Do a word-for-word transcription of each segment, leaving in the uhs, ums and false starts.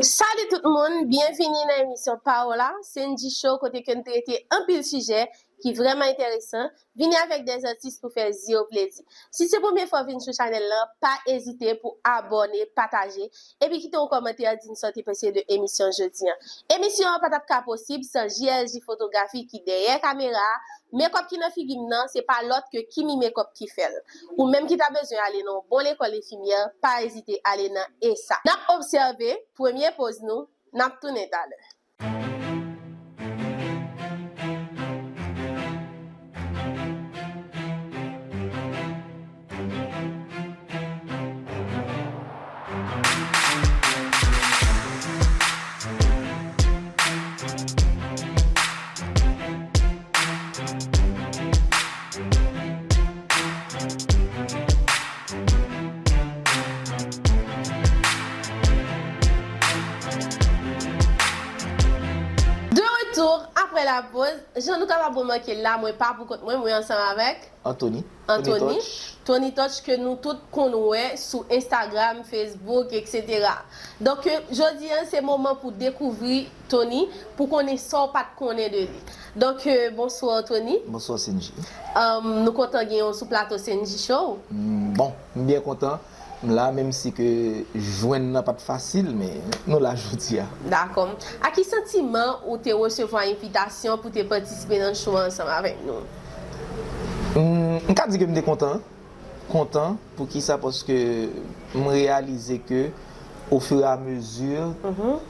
Salut tout moun, byenvini nan emisyon Paola, Senji Show, kote ke n trete anpil sijè ki vrèman enteresan, vini avèk de atis pou fè zye w plezi. Si se premye fwa w vin sou chanèl lan, pa ezite pou abòne, pataje, epi kite yon kòmantè, di n sa w te panse de emisyon jodi an. Emisyon an pa t ap ka posib san J L J Fotografi ki dèyè kamera a, makeup ki nan figi m nan, se pa lòt ke Kimi Makeup ki fè l. Ou menm ki ta bezwen ale nan yon bon lekòl enfimyè, pa ezite ale nan E S A. N ap obsève premye poz nou, n ap tounen talè. De retour après la pause, jan nou kapab remake la, mwen pa pou kont mwen, mwen ansanm avèk Anthony. Anthony Touch. Tony Touch ke nou tout konn wè sou Instagram, Facebook, et cetera. Donk, euh, jodi an, se moman pou dekouvri Tony, pou konnen sa w pa t konnen de li. Donk, euh, bonswa, Tony. Bonswa, Senji. Um, nou kontan gen w sou plato Senji Show. Mm, bon, m byen kontan. M la, menm si ke jwenn nan pa t fasil, men nou la jodi a. Dakò. A ki santiman ou te resevwa envitasyon pou te patisipe nan show ansanm avèk nou? Mm, m ka di ke m te kontan. Kontan. Poukisa? Paske m reyalize ke, ofiramezi,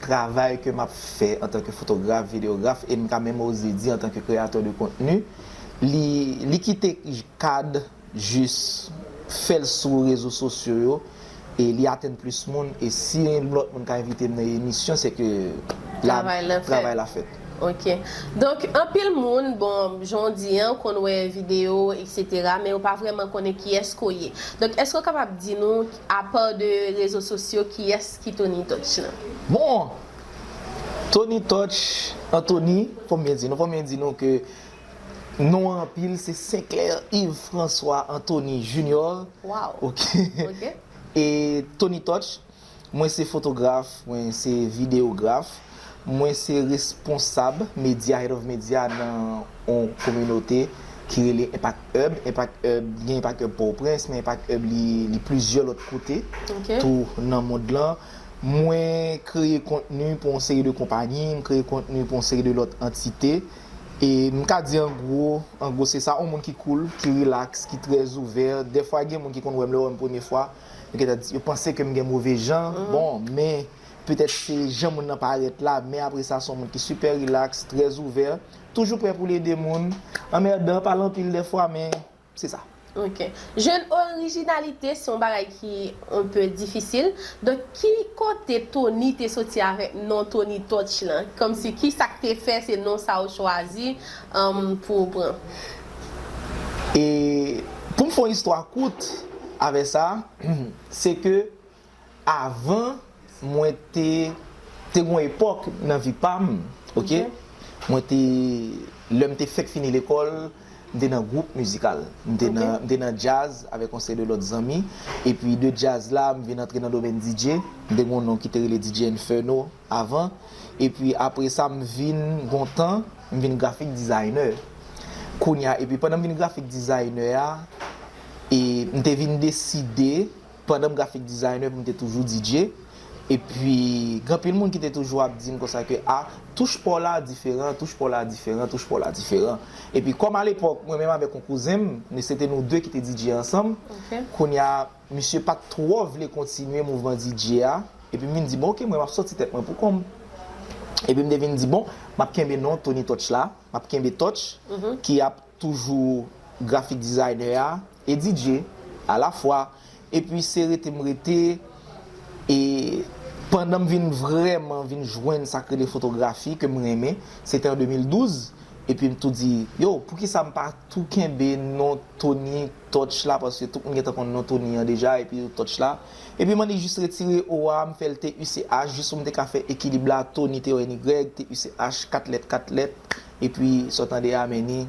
travay ke m ap fè antanke fotograf, videograf, e m ka menm oze di antanke kreyatè de kontni, li, li kite kad jis fè l sou rezo sosyo yo, e li atenn plis moun, e si lòt moun ka envite m nan emisyon, se ke la, travay la fèt. Ok. Donk, anpil moun, bon, jan w di an, konn wè videyo, et cetera, men yo pa vrèman konnen kiyès ke w ye. Donk, èske w kapab di nou, apa de rezo sosyo, kiyès ki Tony Touch lan? Bon, Tony Touch, Anthony, fò m byen di nou, fò m byen di nou ke non an anpil, se Sinclair Yves François Anthony Junior. Wow. Ok. Ok. E Tony Touch, mwen se fotograf, mwen se videograf, mwen se responsab medya, head of media nan yon kominote ki rele Impact Hub. Impact Hub, gen Impact Hub Pòtoprens, men Impact Hub li, li plizyè lòt kote, ok, tou nan mond lan. Mwen kreye kontni pou yon seri de konpayi, m kreye kontni pou yon seri de lòt antite. E m ka di an gwo, an gwo se sa, yon moun ki cool, ki relax, ki trè ouvè. Dèfwa gen moun ki konn wè m, lè yo wè m premye fwa, yo gentan di, yo panse ke m gen move jan. Bon, men petèt se jan moun nan parèt la, men apre sa, se yon moun ki sipè relax, trè ouvè, toujou prè pou l ede moun. Anmèdan, pale anpil dèfwa, men se sa. Ok. Jwenn orijinalite se yon bagay ki yon pe difisil. Donk, ki kote Tony te soti avèk non Tony Touch lan? Kòmsi, ki sa k te fè se non sa ou chwazi, um, pou ou pran? E pou m fè yon istwa kout avè sa, se ke avan, mwen te, te gon epòk nan vi pa m, ok? Ok. Mwen te, lè m te fèk fini lekòl, m te nan gwoup mizikal. M te nan, m te nan djaz avèk yon seri de lòt zanmi. Epi de djaz la, m vin antre nan domèn D J. M te gon non ki te rele D J Inferno avan. Epi apre sa, m vin gon tan, m vin graphic designer. Kounye a, epi pandan m vin graphic designer a, e m te vin deside pandan m graphic designer pou m te toujou D J. Epi gen anpil moun ki te toujou ap di m konsa ke, a, touch pa w la diferan, touch pa w la diferan, touch pa w la diferan. Epi kòm alepòk, mwen menm avèk yon kouzen m, nou se te nou de ki te D J ansanm. Ok. Kounye a, misye pa t twò vle kontinye mouvman D J a. Epi m vin di, bon, ok, mwen m ap sòti tèt mwen pou kò m. Epi m te vin di, bon, m ap kenbe non Tony Touch la, m ap kenbe Touch, ki ap toujou graphic designer a e D J alafwa. Epi se rete m rete, e pandan m vin vrèman vin jwenn sa k rele fotografi ke m renmen, se te an de mil douz, epi m tou di, yo, poukisa m pa tou kenbe non Tony Touch la, paske tout moun gentan konn non Tony an deja, epi Touch la. Epi m annik jis retire O a, m fè l T U C H, jis pou m te ka fè ekilib la, Tony, T O N Y, T U C H, kat lèt, kat lèt. Epi, sa w tande a, men ni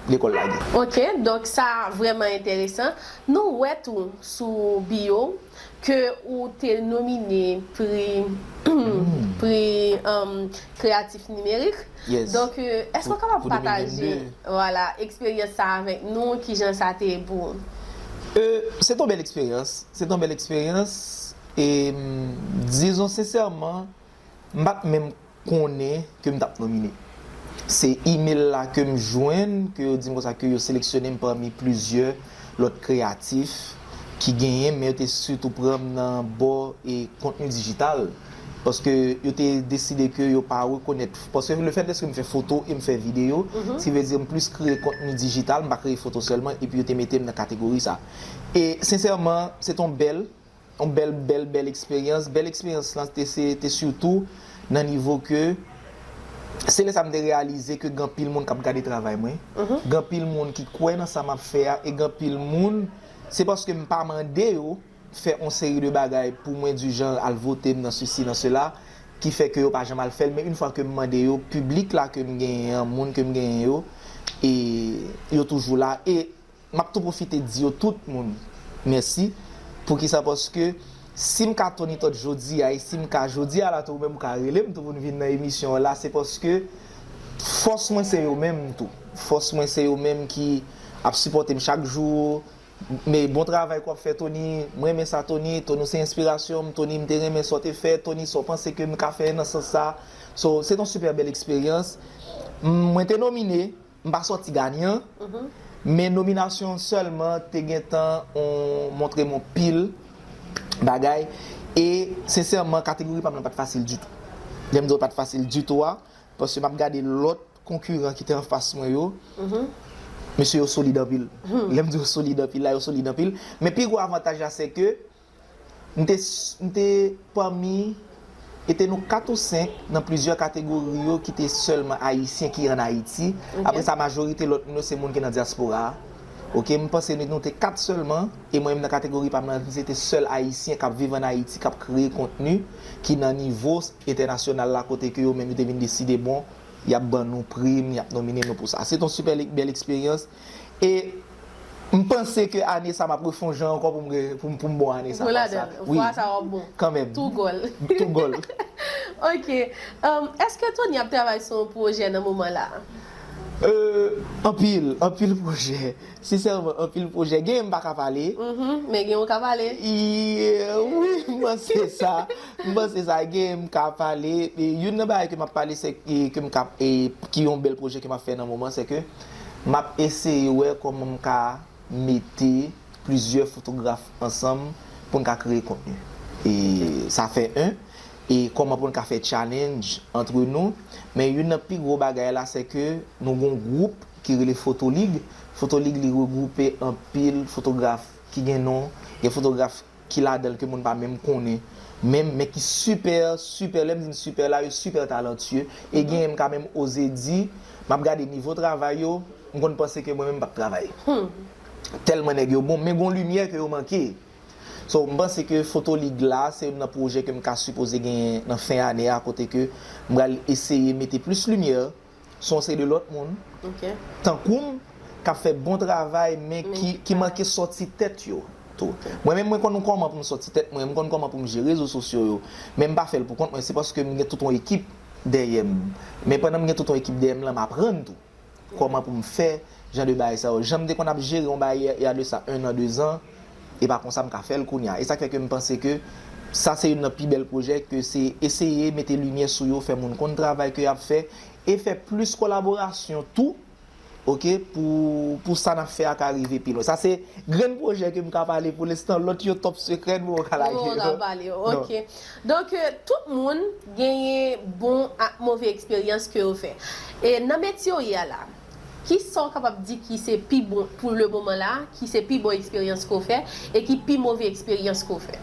lekòl lage. Ok, donk sa vrèman enteresan. Nou wè tou sou bio ke ou te nomine pri um, kreyatif nimerik. Yes. Donk, euh, èske w kapab Pou pataje de mil vennde. Vwala, eksperyans sa avèk nou, kijan sa te ye pou ou? Euh, se t on bèl eksperyans. Se t on bèl eksperyans. E, mm, dizon sensèman, m pa t menm konnen ke m t ap nomine. Se email la ke m jwenn, ke yo di m konsa ke yo seleksyone m pami plizyè lòt kreyatif ki genyen, men yo te sitou pran m nan bò e kontni dijital. Paske yo te deside ke yo pa rekonèt. Paske le fait de ce que m fè foto e m fè videyo, se vle di m plis kreye kontni dijital, m pa kreye foto sèlman, epi yo te mete m nan kategori sa. E sensèman, se t on bèl, yon bèl, bèl, bèl eksperyans. Bèl eksperyans lan te, se, te sitou nan nivo ke se lè sa m te reyalize ke gen anpil moun k ap gade travay mwen. Gen anpil moun ki kwè nan sa m ap fè a, e gen anpil moun, se paske m pa mande yo fè yon seri de bagay pou mwen, di jan al vote m nan sesi, nan sela, ki fè ke yo pa janm al fè l. Men yon fwa ke m mande yo, piblik la ke m genyen an, moun ke m genyen yo, e yo toujou la. E m ap tou pwofite di yo tout moun mèsi. Poukisa? Paske si m ka Tony Tot jodi a, e si m ka jodi a la tou, ou menm ou ka rele m tou pou n vin nan emisyon an la, se paske fòs mwen se yo menm tou. Fòs mwen se yo menm ki ap sipòte m chak jou. Men bon travay ke w ap fè, Tony. M renmen sa, Tony. Tony, ou se enspirasyon m. Tony, m te renmen sa w te fè. Tony, sa w panse ke m ka fè nan sans sa? So, se t on sipè bèl eksperyans. M, mwen te nomine, m pa sòti ganyan. Men nominasyon an sèlman te gentan on, montre m on pil bagay. E sensèman, kategori pa m nan pa t fasil ditou. Lè m di w pa t fasil ditou a, paske m ap gade lòt konkiran ki te anfas mwen yo. Mesye yo solid anpil. Lè m di yo solid anpil la, yo solid anpil. Men pi gwo avantaj la, se ke m te, m te pami, e te nou kat ou senk nan plizyè kategori yo ki te sèlman Ayisyen ki ann Ayiti. Apre sa, majorite lòt moun yo se moun ki nan dyaspora a. Oke, m panse nou, nou te kat sèlman, e mwen menm nan kategori pa m nan, se te sèl Ayisyen k ap viv ann Ayiti, k ap kreye kontni ki nan nivo entènasyonal la, kote ke yo menm yo te vin deside, bon, y ap ban nou prim, y ap nomine nou pou sa. Se t on sipè bèl eksperyans. E m panse ke ane sa m ap refè on jan ankò pou m re-, pou m, pou m bon ane sa. Pou ladan, fwa sa w ap bon. Kanmenm. Tou gòl. Tou gòl. Ok. Um, èske Tony ap travay sou yon pwojè nan moman la? Euh, anpil, anpil pwojè. Sensèman, anpil pwojè. Genyen m pa ka pale. Mhm, men gen yon ka pale. Yeah, wi, m panse sa. M panse sa. Genyen m ka pale. E youn nan bagay ke m ap pale, se ke, ke m ka, e, ki yon bèl pwojè ke m ap fè nan moman, se ke m ap eseye wè kòman m ka mete plizyè fotograf ansanm pou n ka kreye kontni. E sa fè en. E kòman pou n ka fè challenge antre nou. Men youn nan pi gwo bagay la, se ke nou gon gwoup ki rele Fotolig. Fotolig, li regwoupe anpil fotograf ki gen non, gen fotograf ki ladan l ke moun pa menm konnen menm, men ki sipè, sipè, lè m di n sipè la, yo sipè talantye. E genyen m ka menm oze di, m ap gade nivo travay yo, m konn panse ke mwen menm m p ap travay. Tèlman nèg yo bon, men gon limyè ke yo manke. So, m panse ke Fotolig la, se youn nan pwojè ke m ka sipoze genyen nan fen ane a, kote ke m pral eseye mete plis limyè sou yon seri de lòt moun, tankou m, k ap fè bon travay, men ki, ki manke sòti tèt yo tou. Mwen menm, mwen konn kòman pou m sòti tèt mwen, m konn kòman pou m jere rezo sosyo yo, men m pa fè l pou kont mwen, se paske m gen tout yon ekip dèyè m. Men pandan m gen tout yon ekip dèyè m lan, m aprann tou kòman pou m fè jan de bagay sa yo. Jan m te konn ap jere yon bagay y a de sa en an, de zan, e pa konsa m ka fè l kounye a. E sa k fè ke m panse ke sa se youn nan pi bèl pwojè, ke se eseye mete limyè sou yo, fè moun konn travay ke y ap fè, e fè plis kolaborasyon tou, oke, pou, pou sa n ap fè a ka rive pi lwen. Sa se grenn pwojè ke m ka pale pou lenstan, lòt yo top secret, m poko ka lage yo. Poko ka pale yo, oke. Donk, euh, tout moun genyen bon ak move eksperyans ke yo fè. E nan metye w ye a la, kisa w kapab di ki se pi bon pou le moman la, ki se pi bon eksperyans ke w fè, e ki pi move eksperyans ke w fè?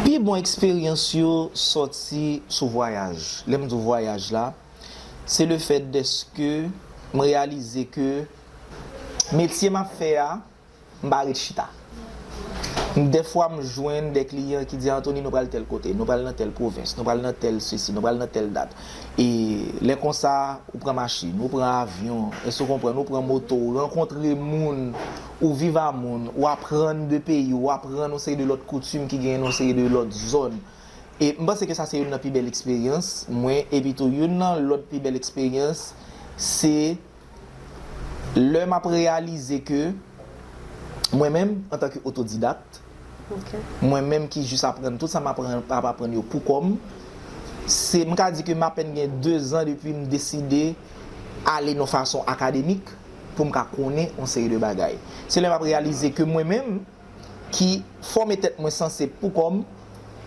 Pi bon eksperyans yo sòti sou vwayaj. Lè m di w vwayaj la, se le fèt dèske m reyalize ke metye m ap fè a, m pa ret chita. Dèfwa m jwenn de kliyan ki di, Anthony, nou pral tèl kote, nou pral nan tèl pwovens, nou pral nan tèl sesi, nou pral nan tèl dat. E lè konsa, ou pran machin, ou pran avyon, èske w konprann, ou pran moto, ou rankontre moun, ou viv a moun, ou aprann de peyi, ou aprann yon seri de lòt koutim ki genyen nan yon seri de lòt zòn. E m panse ke sa se youn nan pi bèl eksperyans mwen, epi tou youn nan lòt pi bèl eksperyans, se lè m ap reyalize ke mwen menm, antanke otodidak, Ok. mwen menm ki jis aprann tout sa m aprann, ap aprann yo pou kò m, se, m ka di ke m apèn gen de zan depi m deside ale nan fason akademik pou m ka konnen yon seri de bagay. Se lè m ap reyalize ke mwen menm, ki fòme tèt mwen sanse pou kò m,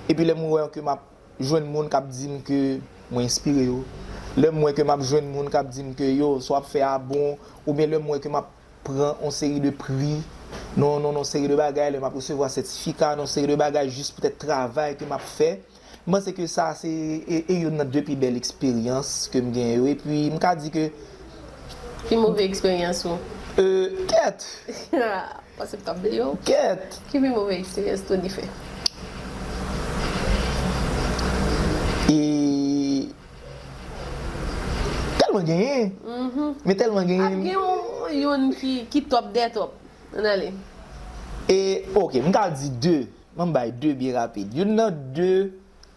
epi lè m wè ke m ap jwenn moun k ap di m ke mwen enspire yo, lè m wè ke m ap jwenn moun k ap di m ke yo, sa w ap fè a bon, oubyen lè m wè ke m ap pran yon seri de pri nan nan yon seri de bagay, lè m ap resevwa sètifika nan yon seri de bagay jis poutèt travay ke m ap fè, m panse ke sa se e, e youn nan de pi bèl eksperyans ke m genyen yo. Epi m ka di ke Pi move eksperyans ou? Euh, kèt! Paske m t ap bliye w. Kèt! Ki pi move eksperyans Tony fè? E tèlman genyen. Men tèlman Ap genyen. Gen yon, youn ki, ki top dè top. Ann ale. E, ok, m ka di de. Mwen bay de byen rapid. Youn nan de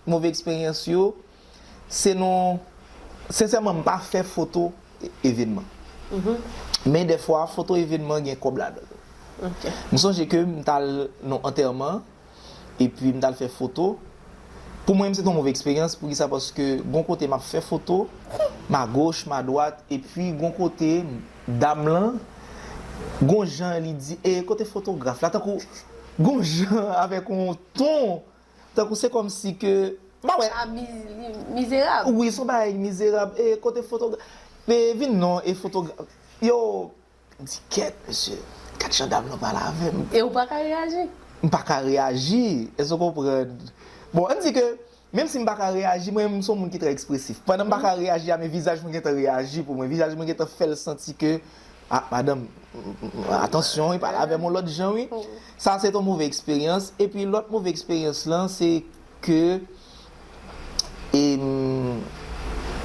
move eksperyans yo, se non, sensèman, m pa fè foto e- evènman. Men dèfwa, foto evènman gen kòb ladan l. Ok. M sonje ke m t al nan antèman, epi m t al fè foto. Pou mwen, se te yon move eksperyans. Poukisa? Paske gon kote m ap fè foto, ma goch, ma dwat, epi gon kote, dam lan, gon jan li di, e kote fotograf la, tankou, gon jan avèk yon ton, tankou se kòmsi ke, m pa wè. A, mi, li mizerab. Wi, se yon bagay mizerab. E kote fotograf? E vin non, e fotograf. Yo, m di, kèt, mesye, gad jan dam lan pale avè m. E ou pa ka reyaji? M pa ka reyaji. Èske w konprann? Bon, ann di ke, menm si m pa ka reyaji, mwen, m se yon moun ki trè ekspresif. Pandan m pa ka reyaji a, men vizaj mwen gentan reyaji pou mwen. Vizaj mwen gentan fè l santi ke, ah, madanm, atansyon, e pale avè m yon lòt jan, wi. Sa, se te yon move eksperyans. Epi, lòt move eksperyans lan, se ke, em,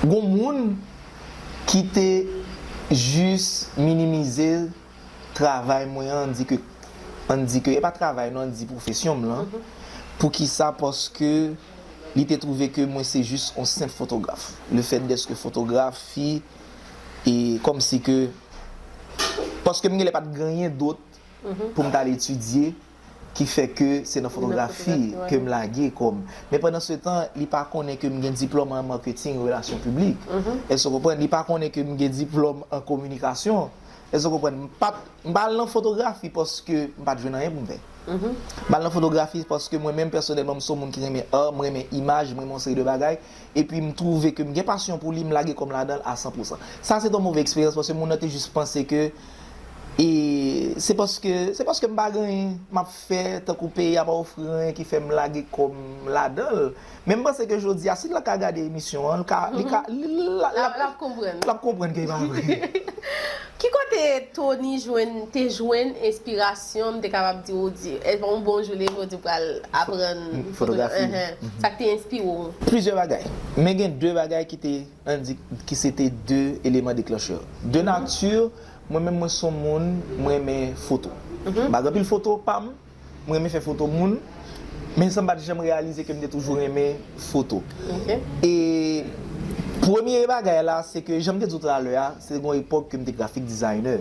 gon moun ki te jis minimize travay mwen an, ann di ke, ann di ke, e pa travay non, ann di pwofesyon m lan. Poukisa? Paske li te twouve ke mwen se jis yon senp fotograf. Le fait d'être fotografi, e kòmsi ke, paske m genlè pa t gen anyen dòt pou m t al etidye, ki fè ke se nan fotografi ke m lage kò m. Men pandan se tan, li pa konnen ke m gen diplòm an maketing, relasyon piblik. Èske w konprann? Li pa konnen ke m gen diplòm an kominikasyon. Èske w konprann? M pa t, m pa al nan fotografi paske m pa t jwenn anyen pou m fè. M al nan fotografi paske mwen menm pèsonèlman, m se yon moun ki renmen art, m renmen imaj, m renmen yon seri de bagay. Epi m twouve ke m gen pasyon pou li, m lage kò m ladan l a san pou san. Sa se te yon move eksperyans paske moun nan te jis panse ke, e se paske, se paske m pa gen anyen m ap fè, tankou peyi a pa ofri anyen ki fè m lage kò m ladan l. Men m panse ke jodi a, si l ka gade emisyon an, l ka, li ka, li, l, l, l, L ap, l ap konprann. L ap konprann ke e pa vre. Ki kote Tony jwenn, te jwenn enspirasyon, m te kapab di ou di, e yon bon jou leve ou di w pral aprann Fotografi. Enhen. Sa k te enspire w? Plizyè bagay. Men gen de bagay ki te, ann di, ki se te de eleman deklanchè. De nati, mwen menm mwen se yon moun, mwen renmen foto. M pa gen anpil foto pa m, mwen renmen fè foto moun, men san m pa t janm reyalize ke m te toujou renmen foto. Ok. E premye bagay la, se ke jan m te di w talè a, se te gon epòk ke m te graphic designer.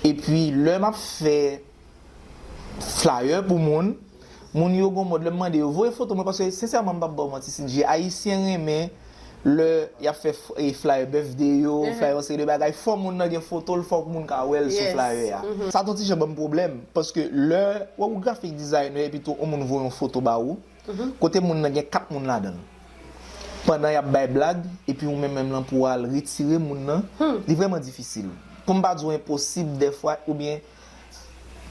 Epi lè m ap fè flyer pou moun, moun yo gon mòd lè m mande yo voye foto mwen, paske sensèman m p ap ba w manti, Cindy, Ayisyen renmen lè y ap fè f- e flyer birthday yo, flyer yon seri de bagay, fò moun nan gen foto l, fò moun ka wè l sou flyer a. Sa t yon ti jan ban m pwoblèm, paske lè w graphic designer epi tou yon moun voye yon foto ba ou, kote moun nan gen kat moun ladan l. Pandan y ap bay blag, epi ou menm menm lan pou w al retire moun nan, li vrèman difisil. Pou m pa di w enposib dèfwa, oubyen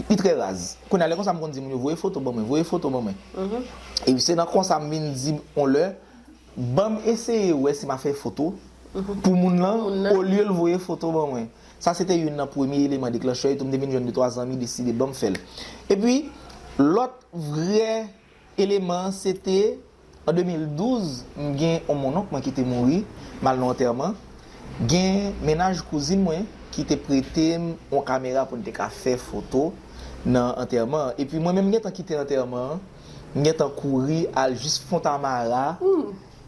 li trè raz. Kounye a, lè konsa m konn di moun yo, voye foto ban mwen, voye foto ban mwen. Epi se nan konsa m vin di yon lè, ban m eseye wè si m a fè foto pou moun lan, olye l voye foto ban mwen. Sa se te youn nan premye eleman deklanchè, epi tou m te vin jwenn de twa zanmi deside ban m fè l. Epi, lòt vrè eleman an, se te an de mil douz, m gen yon monnonk mwen ki te mouri, m al nan antèman. Gen mennaj kouzin mwen ki te prete m yon kamera pou n te ka fè foto nan antèman an. Epi mwen menm, m gentan kite antèman an, M gentan kouri al jis Fontamara,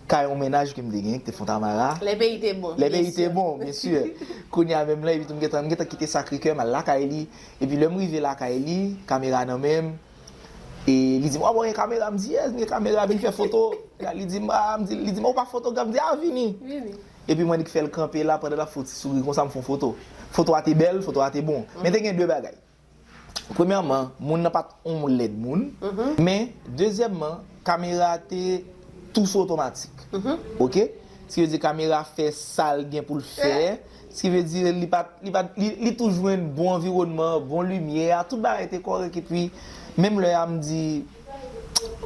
kay yon mennaj ke m te genyen, ki te Fontamara. Lè peyi te bon, Lè peyi te bon, byen si. Kounye a menm la, epi tou m gentan, m gentan kite Sacré-Cœur, m al lakay li. Epi lè m rive lakay li, kamera nan men m, e li di m, "Wa bon, gen kamera?" M di, "Yes, m gen kamera, vin fè foto." Li di m, "Ah," m di, li di m, "Ou pa fotograf?" M di, "Ah, vini." Epi m annik fè l kanpe la, pandan l ap fè yon ti souri konsa, m fè yon foto. Foto a te bèl, foto a te bon. Men te gen de bagay. Premyèman, moun nan pa t yon lèd moun. Men, dezyèmman, kamera te tou sou otomatik. Oke? Sa ki vle di kamera fè sa l gen pou l fè. Sa ki vle di li pa t, li pa t, li, li tou jwenn bon anviwònman, bon limyè, tout bagay te kòrèk. Epi, menm lè a, m di,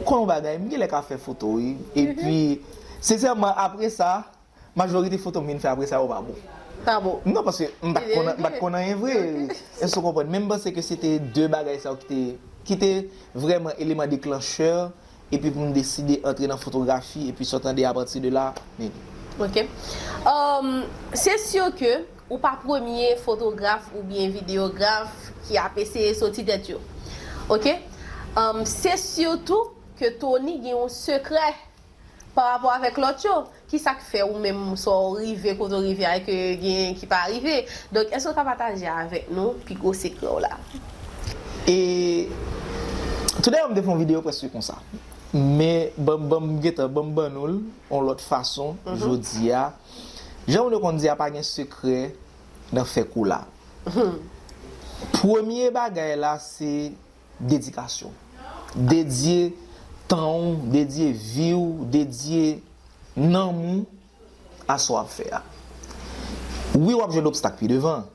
"Kon yon bagay, m genlè ka fè foto, wi." Epi, sensèman, apre sa, majorite foto m vin fè apre sa yo pa bon. Pa bon. Non, paske m pa t konn, m pa t konn anyen vre. Èske w konprann? Men m panse ke se te de bagay sa yo ki te, ki te vrèman eleman deklanchè, epi pou m deside antre nan fotografi, epi sa w tande apati de la, men. Ok. Um, se si ke ou pa premye fotograf oubyen videograf ki ap eseye soti tèt yo. Ok? Um, se si tou ke Tony gen yon sekrè pa rapò avèk lòt yo. Ki sa k fè ou menm sa w rive kote w rive a e ke gen ki pa rive? Donk, èske w ka pataje avèk nou pi gwo sekrè w la? E toudayè, m te fè yon videyo prèske konsa. Men, ban m, ban m gentan, ban m ban nou l yon lòt fason, jodi a. Jan moun yo konn di a, pa gen sekrè nan fè kola. Premye bagay la, se dedikasyon. Dedye tan w, dedye vi w, dedye nanm ou a sa w ap fè a. Wi, w ap jwenn obstak pi devan,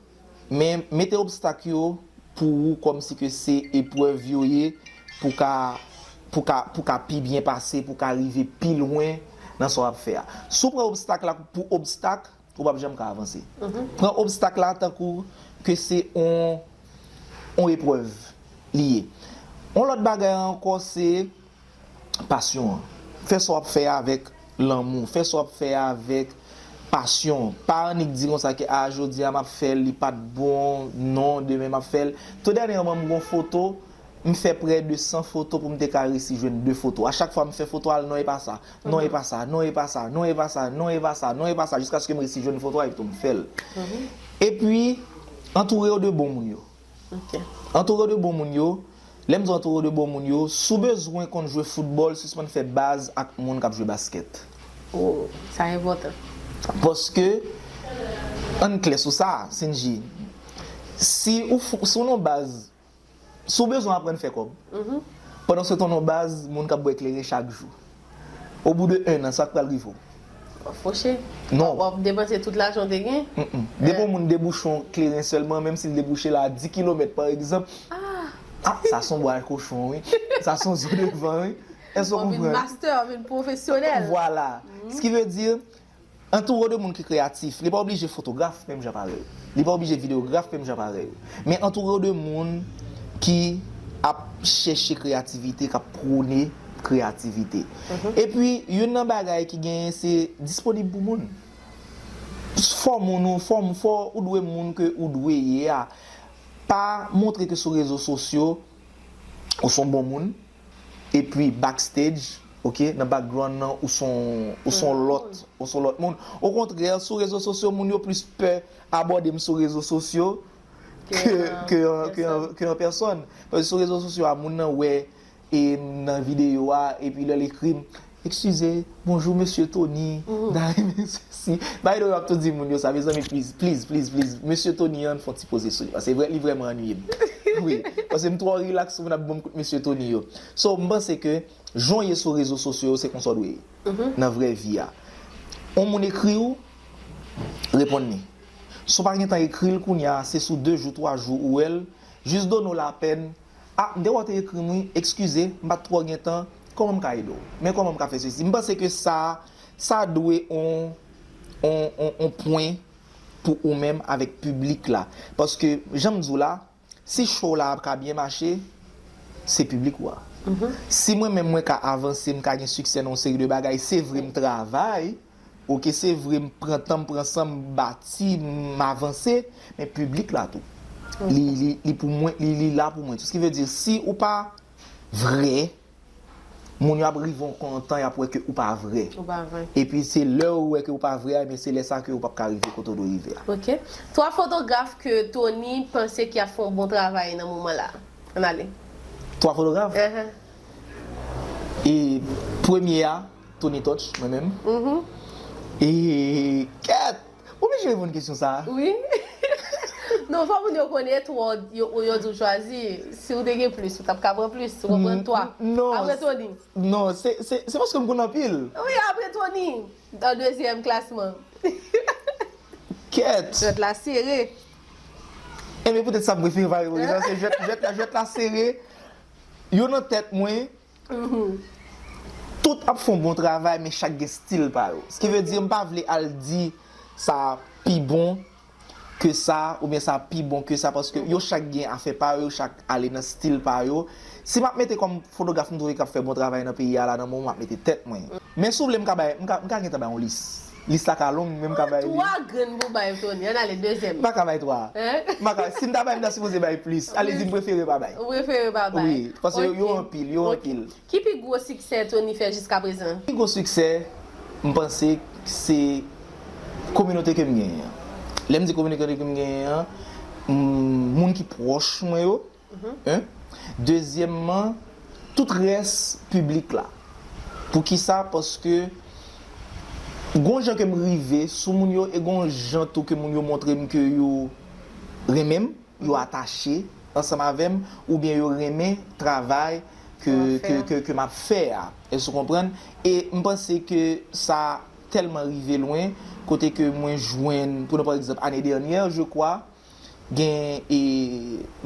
men mete obstak yo pou ou kòmsi ke se eprèv yo ye pou ka, pou ka, pou ka pi byen pase, pou ka rive pi lwen nan sa w ap fè a. Si w pran obstak la pou obstak, ou p ap janm ka avanse. Pran obstak la tankou ke se on, on eprèv li ye. On lòt bagay ankò se pasyon an. Fè sa w ap fè avèk lanmou, fè sa w ap fè avèk pasyon. Pa annik di konsa ke, "A, jodi a m ap fè l, li pa t bon, non, demen m ap fè l." Tou dènyèman, m gon foto, m fè prè de san foto pou m te ka resi jwenn de foto. A chak fwa m fè foto a, non, e pa sa. Non, e pa sa, non, e pa sa, non, e pa sa, non, e pa sa, non, e pa sa, jiskaske m resi jwenn foto a epi tou m fè l. Epi, antoure w de bon moun yo. Antoure w de bon moun yo. Lè m di antoure w de bon moun yo, si w bezwen konn jwe foutbòl, sispann fè baz ak moun k ap jwe baskèt. Oh, sa enpòtan. Paske, ann klè sou sa, Sinji. Si ou, si w nan baz Si w bezwen aprann fè kòb, pandan se tan w nan baz, moun k ap bwè kleren chak jou. Obou de en an, sa k pral rive w? W ap fòche. Non. W ap depanse tout lajan w te gen. Depi yon moun debouche yon kleren sèlman, menm si l debouche l a dis kilomèt, pa egzanp, ah, sa se yon bwa kochon, wi. Sa se yon zo de van, wi. Èske w konprann? W ap vin master, w ap vin pwofesyonèl. Vwala. Sa ki vle di, antoure w de moun ki kreyatif. Li pa oblije fotograf menm jan parèy ou. Li pa oblije videograf menm jan parèy ou. Men antoure w de moun ki ap chèche kreyativite, k ap pwone kreyativite. Epi, youn nan bagay ki genyen, se disponib pou moun. Fò moun ou, fò, fò ou dwe moun ke ou dwe ye a. Pa montre ke sou rezo sosyo, ou se yon bon moun. Epi backstage, ok, nan background nan, ou se yon, ou se yon lòt, ou se yon lòt moun. Okontrè, sou rezo sosyo, moun yo plis pè abòde m sou rezo sosyo ke, ke, ke, ke an pèsòn. Paske sou rezo sosyo a, moun nan wè, e m nan videyo a, epi lè l ekri m, "Excusez, bonjour, Monsieur Tony." By the way, w ap tou di moun yo sa, mezanmi, please, please, please, please, Mesye Tony an, fè yon ti poze sou li, paske vre, li vrèman annuiye m. Wi, paske m twò relax pou moun ap ban m kout Mesye Tony yo. So, m panse ke jan w ye sou rezo sosyo yo, se konsa w dwe ye nan vrè vi a. Yon moun ekri w, reponn li. Si w pa gentan ekri l kounye a, se sou de jou, twa jou ou wè l, jis done w lapèn, "Ah, m te wè w te ekri m, wi, eskize, m pa t twò gen tan, kòman m ka ede w? Men kòman m ka fè sesi?" M panse ke sa, sa dwe on, on, on, on pwen pou ou menm avèk piblik la. Paske, jan m di w la, si show la ap ka byen mache, se piblik ou a. Si mwen menm mwen ka avanse, m ka gen siksè nan yon seri de bagay, se vre m travay, ok, se vre, m pran tan, m pran san, m bati, m avanse, men piblik la tou. Li, li, li pou mwen, li, li la pou mwen tou. Sa ki vle di, si ou pa vrè, Moun yo ap rive yon tan, y ap wè ke ou pa vrè. Ou pa vrè. Epi se lè ou wè ke ou pa vrè a, men se lè sa ke ou p ap ka rive kote ou dwe rive a. Ok. Twa fotograf ke Tony panse ki ap fè yon bon travay nan moman la. Ann ale. Twa fotograf? Ahan. E premye a, Tony Touch, mwen menm. Mhm. E kèt! Ou oblije reponn kesyon sa a. Wi. Non, fò moun yo konnen twa yo, yo di w chwazi. Si w te gen plis, ou t ap ka pran plis, ou pran twa. Non. Apre Tony. Non, se, se, se paske m konn anpil. Wi, apre Tony, nan dezyèm klasman. Kèt! Jwèt la sere. Enben, poutèt sa m prefere pa reponn kesyon, se jwèt, jwèt la, jwèt la sere. Yo nan tèt mwen, mhm, tout ap fè yon bon travay, men chak gen stil pa yo. Sa ki vle di, m pa vle al di sa pi bon ke sa, oubyen sa pi bon ke sa, paske yo chak gen afè pa yo, yo chak ale nan stil pa yo. Si m ap mete kòm fotograf m twouve k ap fè bon travay nan peyi a la, nan moman m ap mete tèt mwen. Men si w vle, m ka bay, m ka, m ka gentan bay yon lis. Lis la ka long, men m ka bay li. Twa grenn pou bay Tony. Ann ale, dezyèm. M pa ka bay twa. Hein? M pa ka, si m ta bay, m ta sipoze bay plis. Ale di m prefere pa bay. Ou prefere pa bay. Wi, paske yo, yo anpil, yo anpil. Ki pi gwo siksè Tony fè jiskaprezan? Pi gwo siksè, m panse, se kominote ke m genyen an. Lè m di kominote ke m genyen an, m, moun ki pwòch mwen yo, en. Dezyèmman, tout rès piblik la. Poukisa? Paske gon jan ke m rive sou moun yo e gon jan tou ke moun yo montre m ke yo renmen m, yo atache ansanm avè m, oubyen yo renmen travay ke, ke, ke, ke m ap fè a. Èske w konprann? E m panse ke sa tèlman rive lwen, kote ke mwen jwenn, pou nou pran egzanp, ane dènyè, je crois, gen, e,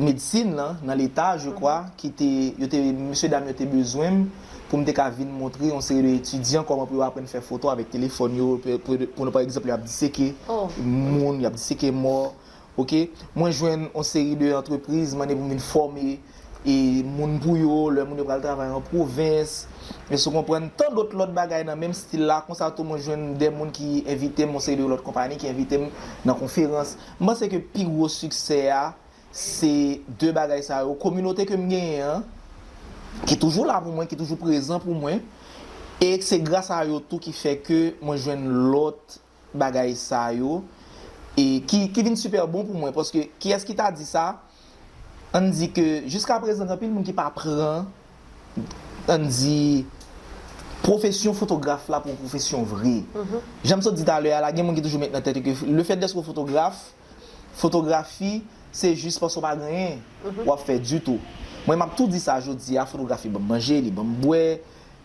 medsin lan, nan Leta, je crois, ki te, yo te, mesye dam yo te bezwen m pou m te ka vin montre yon seri de etidyan kòman pou yo aprann fè foto avèk telefòn yo, pou, pou, pou nou pran egzanp, y ap diseke moun, y ap diseke mò, ok? Mwen jwenn yon seri de antrepriz, mande pou m vin fòme, e, moun pou yo, lè moun yo pral travay an pwovens, èske w konprann, tan dòt lòt bagay nan menm stil la, konsa tou mwen jwenn de moun ki envite m, yon seri de lòt konpayi ki envite m nan konferans. M panse ke pi gwo siksè a, se de bagay sa yo, kominote ke m genyen an, ki toujou la pou mwen, ki toujou prezan pou mwen, e se gras a yo tou ki fè ke mwen jwenn lòt bagay sa yo, e ki, ki vin sipè bon pou mwen, paske kiyès ki ta di sa? Ann di ke jiskaprezan, gen anpil moun ki pa pran, ann di, pwofesyon fotograf la pou yon pwofesyon vre. Jan m sot di talè a la, gen moun ki toujou met nan tèt yo ke lefèt dèske w fotograf, fotografi, se jis paske w pa gen anyen w ap fè ditou. Mwen, m ap tou di sa jodi a, fotografi ban m manje, li ban m bwè,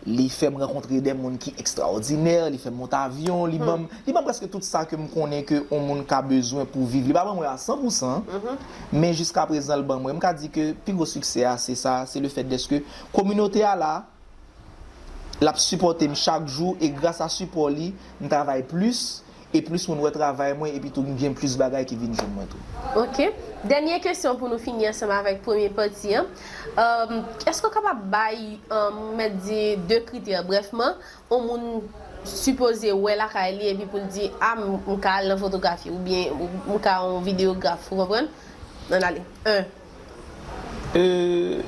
li fè m rankontre de moun ki ekstraòdinè, li fè m monte avyon, li ban m, li ban m prèske tout sa ke m konnen ke yon moun ka bezwen pou viv. Li pa ban mwen a san pou san, men jiskaprezan, l ban mwen. M ka di ke pi gwo siksè a, se sa, se lefèt dèske kominote a la, l ap sipòte m chak jou, e gras a sipò li, m travay plis, e plis moun wè travay mwen, epi tou m gen plis bagay ki vin jwenn mwen tou. Ok. Dènye kesyon pou nou fini ansanm avèk premye pati an. Èm, èske w kapab bay, èm, mèt di de kritè, brèfman, yon moun sipoze wè lakay li epi pou l di, a, m, m ka al nan fotografi, oubyen m, m ka yon videograf, ou konprann? Ann ale. En. Euh,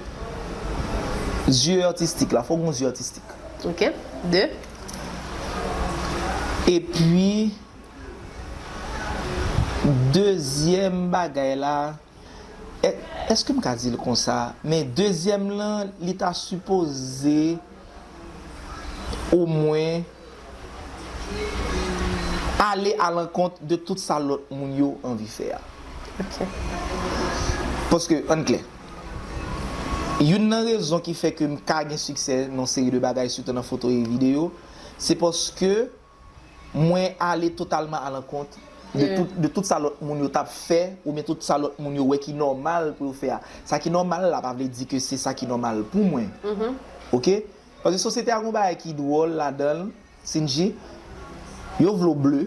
zye atistik la, fò w gen zye atistik. Ok. De. Epi, dezyèm bagay la, è-, èske m ka di l konsa? Men dezyèm lan, li ta sipoze omwen ale alankont de tout sa lòt moun yo anvi fè a. Ok. Paske, ann klè, youn nan rezon ki fè ke m ka gen siksè nan yon seri de bagay, sitou nan foto e videyo, se paske mwen ale totalman alankont de tout, de tout sa lòt moun yo t ap fè, oubyen tout sa lòt moun yo wè ki nòmal pou yo fè a. Sa ki nòmal la pa vle di ke se sa ki nòmal pou mwen. Ok? Paske sosyete a gon bagay ki dwòl ladan l, Sinji, yo vle w ble,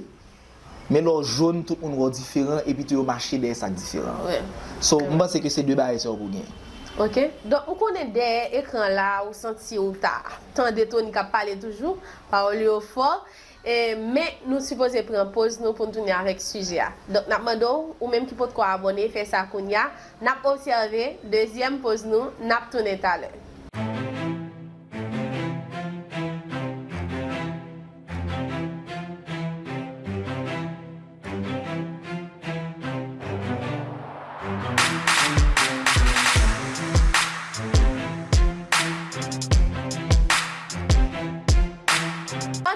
men lè w jòn, tout moun wè w diferan, epi tou yo mache dèyè sa k diferan an. So, m panse ke se de bagay sa yo pou genyen. Ok. Donk, ou konnen dèyè ekran la, ou santi ou ta tande Tony k ap pale toujou, pawòl yo fò, e, men nou sipoze pran poz nou pou n tounen avèk sijè a. Donk, n ap mande w, ou menm ki potko abòne, fè sa kounye a, n ap obsève dezyèm poz nou, n ap tounen talè.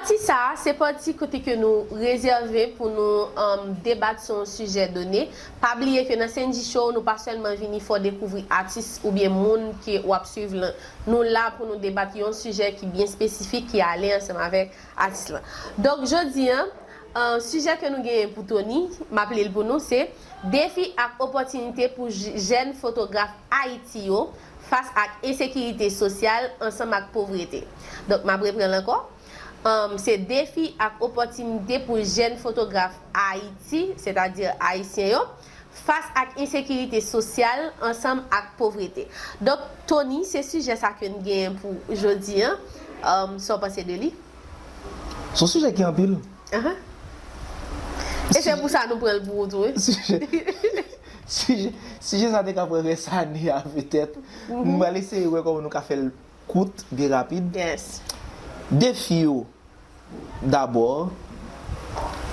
Pati sa a, se pati kote ke nou rezève pou nou um, debat sou yon sijè done. Pa bliye ke nan Senji Show, nou pa sèlman vini fè w dekouvri atis oubyen moun ke w ap swiv lan. Nou la pou nou debat yon sijè ki byen espesifik, ki ale ansanm avèk atis lan. Donk, jodi a, uh, sijè ke nou genyen pou Tony, m ap li l pou nou, se defi ak opòtinite pou j- jèn fotograf Ayiti yo fas ak ensekirite sosyal ansanm ak povrete. Donk, m ap reprann l ankò. Um, se defi ak opòtinite pou jèn fotograf Ayiti, sètadi ayisyen yo, fas ak ensekirite sosyal ansanm ak povrete. Donk, Tony, se sijè sa ke n genyen pou jodi a. Um, sa w panse de li? Se yon sijè ki anpil. Aha. E se pou sa nou pran l pou ou tou, wi. Sijè, sijè, sijè sa te ka pran rès ane a petèt. M pral eseye wè kòman nou ka fè l kout, byen rapid. Yes. Defi yo, dabò,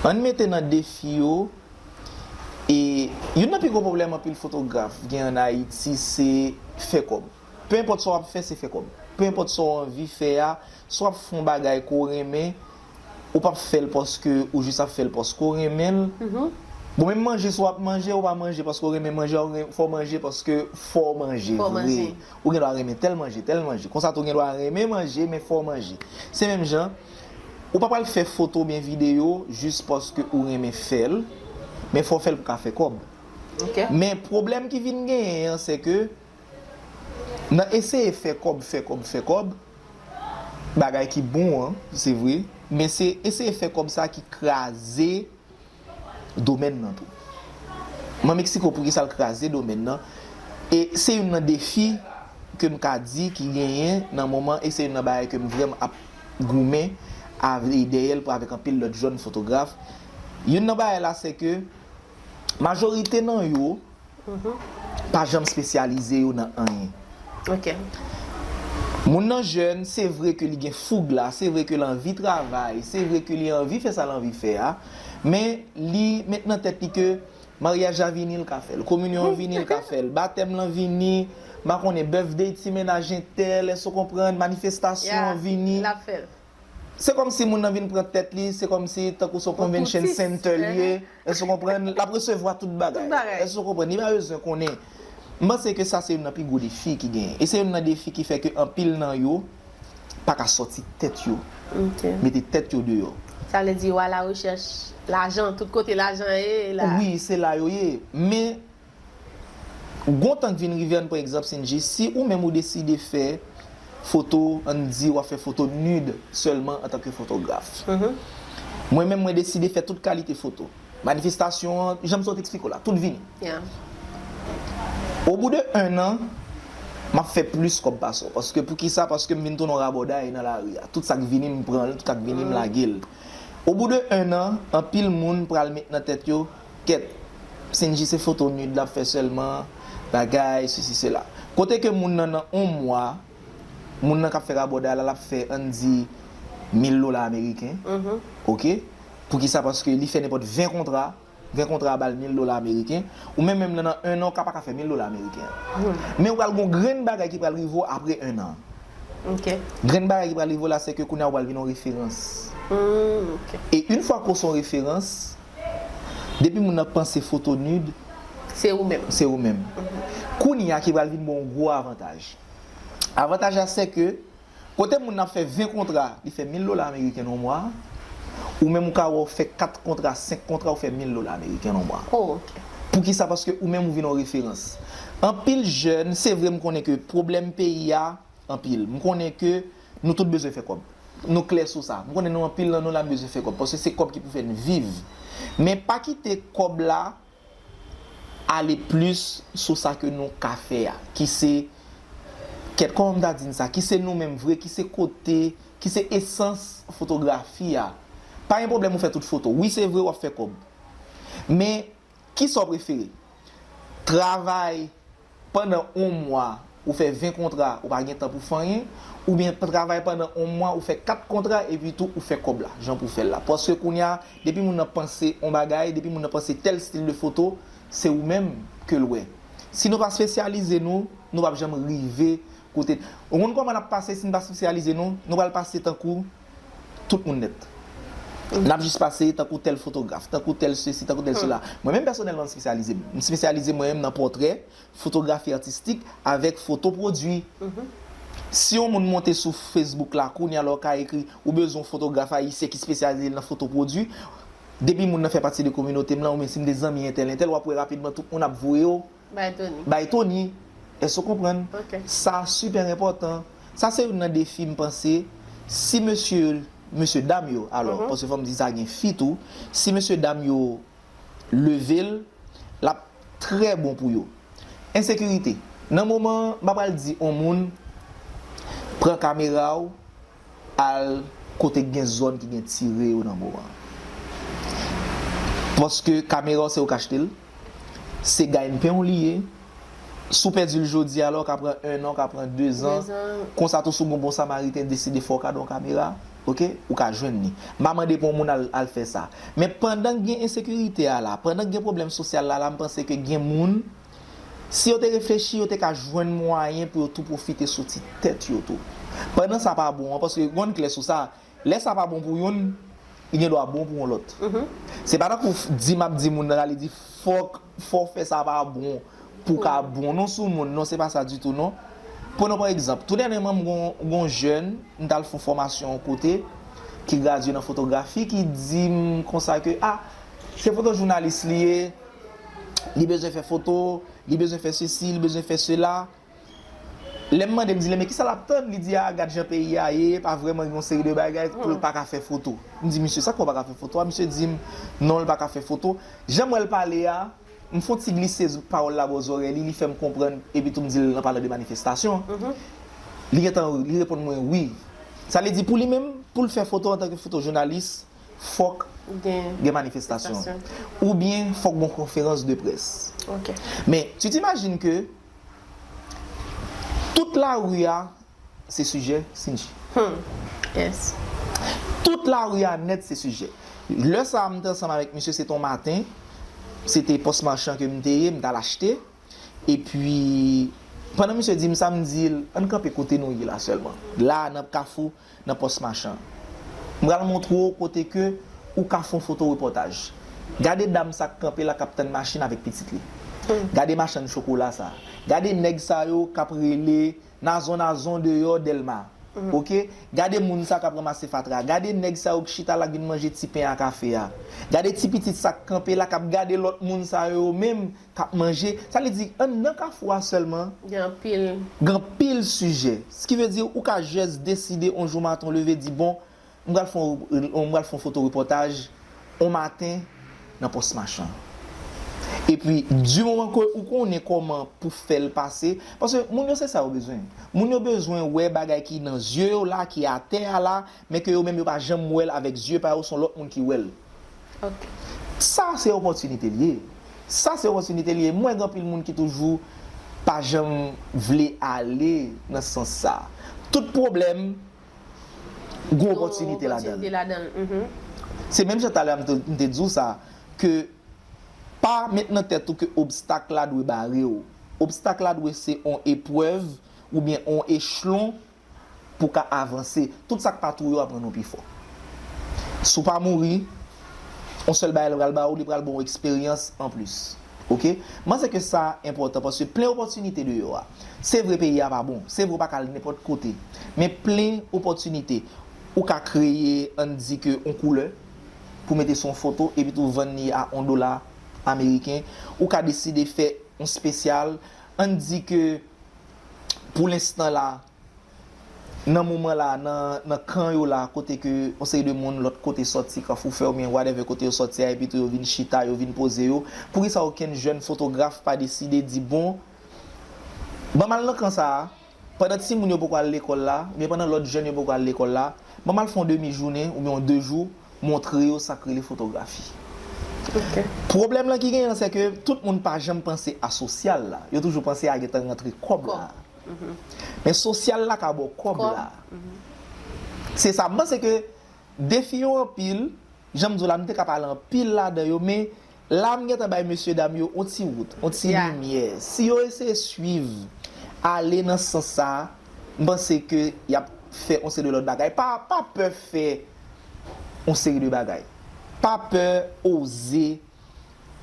ann mete nan defi yo, e youn nan pi gwo pwoblèm anpil fotograf gen ann Ayiti, se fè kòb. Pe enpòt sa w ap fè, se fè kòb. Pe enpòt sa w anvi fè a, si w ap fè yon bagay ke w renmen, ou p ap fè l paske ou jis ap fè l paske w renmen l. Bon, menm manje, si w ap manje, ou pa manje paske w renmen manje, ou ren- fò w manje paske fò w manje, Fò w vre. manje. Ou gen dwa renmen tèl manje, tèl manje. Konsa tou, ou gen dwa renmen manje, men fò w manje. Se menm jan, ou pa pral fè foto oubyen videyo jis paske ou renmen fè l, men fò w fè l pou w ka fè kòb. Ok. Men pwoblèm ki vin genyen an, se ke nan eseye fè kòb, fè kòb, fè kòb, bagay ki bon an, se vre, men se eseye fè kòb sa ki kraze domèn nan tou. Mwen m eksplike w poukisa l kraze domèn nan. E se youn nan defi ke m ka di ki genyen nan moman, e se youn nan bagay ke m vrèman ap goumen avè dèyè l pou avèk anpil lòt jèn fotograf. Youn nan bagay la, se ke majorite nan yo pa janm espesyalize yo nan anyen. Ok. Moun nan jèn, se vre ke li gen foug la, se vre ke l anvi travay, se vre ke li anvi fè sa l anvi fè a, men li met nan tèt li ke maryaj la vini, l ka fè l, kominyon an vini, l ka fè l, batèm lan vini, m pa konnen, birthday ti mennaj entèl, èske w konprann, manifestasyon an vini. L ap fè l. Se kòmsi moun nan vin pran tèt li, se kòmsi tankou se yon convention center li ye, èske w konprann, l ap resevwa tout bagay. Tout bagay. Èske w konprann, li pa bezwen konnen. M panse ke sa se youn nan pi gwo defi ki genyen. E se youn nan defi ki fè ke anpil nan yo pa ka sòti tèt yo, Ok. mete tèt yo deyò. Sa vle di yo a la rechèch lajan, tout kote lajan ye la. Wi, se la yo ye. Men gon tan k vin rive, ann pran egzanp Senji, si ou menm ou deside fè foto, ann di w ap fè foto nude sèlman antanke fotograf. Mwen menm, mwen deside fè tout kalite foto. Manifestasyon an, jan m sot eksplike w la, tout vini. Yeah. Au bout de un an, m ap fè plis kòb pase w. Paske poukisa? Paske m vin tounen yon rabòday nan lari a. Tout sa k vini, m pran l, tout sa k vini, m lage l. Au bout de un an, anpil moun pral met nan tèt yo, kèt, Senji se foto nude l ap fè sèlman, bagay, sesi, sela. Kote ke moun nan nan yon mwa, moun nan k ap fè rabòday la, l ap fè, ann di, mil dola ameriken. Ok? Poukisa? Paske li fè nenpòt ven kontra, ven kontra a ba l mil dola ameriken. Ou menm menm nan, nan un an, ou ka pa ka fè mil dola ameriken. Men ou pral gon grenn bagay ki pral rive w apre un an. Ok. Grenn bagay ki pral rive w la, se ke kounye a ou pral vin yon referans. Hmm, ok. E yon fwa ke w se yon referans, depi moun nan panse foto nude, Se ou menm. Se ou menm. Kounye a ki pral vin ba w yon gwo avantaj. Avantaj la, se ke kote moun nan ap fè ven kontra, li fè mil dola ameriken nan yon mwa, ou menm ou ka wè w fè kat kontra, senk kontra, ou fè mil dola ameriken nan yon mwa. Oh, ok. Poukisa? Paske ou menm ou vin yon referans. Anpil jèn, se vre, m konnen ke pwoblèm peyi a anpil. M konnen ke nou tout bezwen fè kòb. Nou klè sou sa. M konnen nou, anpil nan nou la, bezwen fè kòb. Paske se kòb ki pou fè n viv. Men pa kite kòb la ale plis sou sa ke nou ka fè a, ki se, kèt, kòman m ta di n sa, ki se nou menm vre, ki se kote, ki se esans fotografi a. Pa gen pwoblèm ou fè tout foto. Wi, se vre, w ap fè kòb. Men, kisa w prefere? Travay pandan yon mwa, ou fè ven kontra, ou pa gen tan pou fè anyen, oubyen travay pandan yon mwa, ou fè kat kontra, epi tou, ou fè kòb la, jan pou w fè l la. Paske kounye a, depi moun nan panse yon bagay, depi moun nan panse tèl stil de foto, se ou menm ke l wè. Si nou pa espesyalize nou, nou p ap janm rive kote. Ou konn kòman n ap pase si n pa espesyalize nou? Nou pral pase tankou tout moun nèt. N ap jis pase tankou tèl fotograf, tankou tèl sesi, tankou tèl sela. Mwen menm pèsonèlman, m espesyalize m. M espesyalize mwen menm nan pòtrè, fotografi atistik avèk foto pwodui. Si yon moun monte sou Facebook la, kounye a la w ka ekri, ou bezwen yon fotograf ayisyen ki espesyalize l nan foto pwodui, depi moun nan fè pati de kominote m lan, oubyen si m de zanmi entèl, entèl, w ap wè rapidman tout moun ap voye w Bay Tony. Bay Tony. Èske w konprann? Ok. Sa sipè enpòtan. Sa se youn nan defi m panse. Si mesye, mesye dam yo, alò, paske fò m di sa gen fi tou, si mesye dam yo leve l, l ap trè bon pou yo. Ensekirite. Nan moman, m pa pral di on moun pran kamera w, al kote k gen zòn ki gen tire yo nan moman. Paske kamera w se ou k achte l, se gaynpen w li ye. Si w pèdi l jodi a la, w ka pran en an, w ka pran dezan. Dezan. Konsa tou, si w gon bon samariten deside fè w kado yon kamera, oke, ou ka jwenn li. M pa mande pou yon moun al, al fè sa. Men pandan k gen ensekirite a la, pandan k gen pwoblèm sosyal la, la, m panse ke gen moun, si yo te reflechi, yo te ka jwenn mwayen pou yo tou pwofite soti tèt yo tou. Pandan sa pa bon an, paske gon klè sou sa, lè sa pa bon pou youn, li gen dwa bon pou yon lòt. Se pa tankou f- di m ap di moun nan la, li di fòk, fò w fè sa pa bon pou w ka bon non sou moun. Non, se pa sa ditou non. Pran pa egzanp, tou dènyèman m gon, gon jèn, m t al fè yon fòmasyon yon kote ki gradye nan fotografi, ki di m konsa ke, a, se fotojounalis li ye, li bezwen fè foto, li bezwen fè sesi, li bezwen fè sela. Lè m mande, m di l, men kisa l ap tann? Li di, a, gad jan peyi a ye, pa vrèman gen yon seri de bagay pou l pa ka fè foto. M di, misye, sa k fè w pa ka fè foto a? Misye di m, non, l pa ka fè foto. Jan m wè l pale a, m fè yon ti glise pawòl la bò zòrèy li, li fè m konprann, epi tou m di l, nan palan de manifestasyon. Li gentan, li reponn mwen, wi. Sa vle di, pou li menm, pou l fè foto antanke fotojounalis, fòk gen manifestasyon. Oubyen fòk gon konferans de près. Men, tu t'imagines que tout lari a, se sijè Sinji. Tout lari a nèt, se sijè. Lè sa a, m te ansanm avèk misye, se te yon maten, se te pòs machan ke m te ye, m t al achte. Epi, pandan misye di m sa, m di l, ann kanpe kote nou ye la sèlman. La, nan kafou, nan pòs machan. M pral montre w kote ke ou ka fè yon foto repòtaj. Gade dam sa k kanpe la k ap tann machin avèk pitit li. Gade machann chokola sa. Gade nèg sa yo k ap rele nazon nazon deyò Dèlma. Oke? Gade moun sa k ap ranmase fatra. Gade nèg sa yo k chita la k vin manje ti pen a kafe a. Gade ti pitit sa k kanpe la k ap gade lòt moun sa yo menm k ap manje. Sa vle di, anndan kafou a sèlman, gen anpil, gen anpil sijè. Sa ki vle di, ou ka jès deside yon jou maten, w leve, di, bon, m pral fè yon, m pral fè yon foto repòtaj yon maten nan pòs machan. Epi, di moman ke ou konnen kòman pou fè l pase, paske moun yo se sa yo bezwen. Moun yo bezwen wè bagay ki nan zye yo la, ki atè a la, men ke yo menm yo pa janm wè l avèk zye pa yo, se yon lòt moun ki wè l. Sa se opòtinite l ye. Sa se opòtinite l ye. M wè gen anpil moun ki toujou pa janm vle ale nan sans sa. Tout pwoblèm, gen opòtinite ladan l. Se menm jan talè a m te, m te di w sa, ke pa met nan tèt ou ke obstak la dwe bare w. Obstak la dwe se yon eprèv oubyen yon echelon pou w ka avanse. Tout sa k pa touye w ap rann ou pi fò. Si w pa mouri, yon sèl bagay li pral ba ou, li pral ba w eksperyans anplis. Oke? M panse ke sa enpòtan, paske plen opòtinite deyò a. Se vre peyi a pa bon, se vre w pa ka al nenpòt kote, men plen opòtinite. Ou ka kreye, ann di ke yon koulè, pou mete sou yon foto, epi tou vann li a yon dola ameriken. Ou ka deside fè yon espesyal, ann di ke pou lenstan la, nan moman la, nan, nan kan yo la, kote ke yon seri de moun lòt kote sòti, Kafou Fè oubyen whatever kote yo sòti a, epi tou yo vin chita, yo vin poze yo. Poukisa okenn jèn fotograf pa deside di, bon, ban m al nan kan sa a, pandan timoun yo poko al lekòl la, oubyen pandan lòt jèn yo poko al lekòl la, ban m al fè yon demi jounen oubyen yon de jou, montre yo sa k rele fotografi. Pwoblèm lan ki genyen an, se ke tout moun pa janm panse a sosyal la. Yo toujou panse a gentan rantre kòb la. Men sosyal la ka ba w kòb la. Se sa. M panse ke defi yo anpil. Jan m di w la, m te ka pale anpil ladan yo, men la m gentan bay mesye dam yo yon ti wout, yon ti limyè. Si yo eseye swiv, ale nan sans sa a, m panse ke y ap fè yon seri de lòt bagay. Pa, pa pè fè yon seri de bagay. Pa pè oze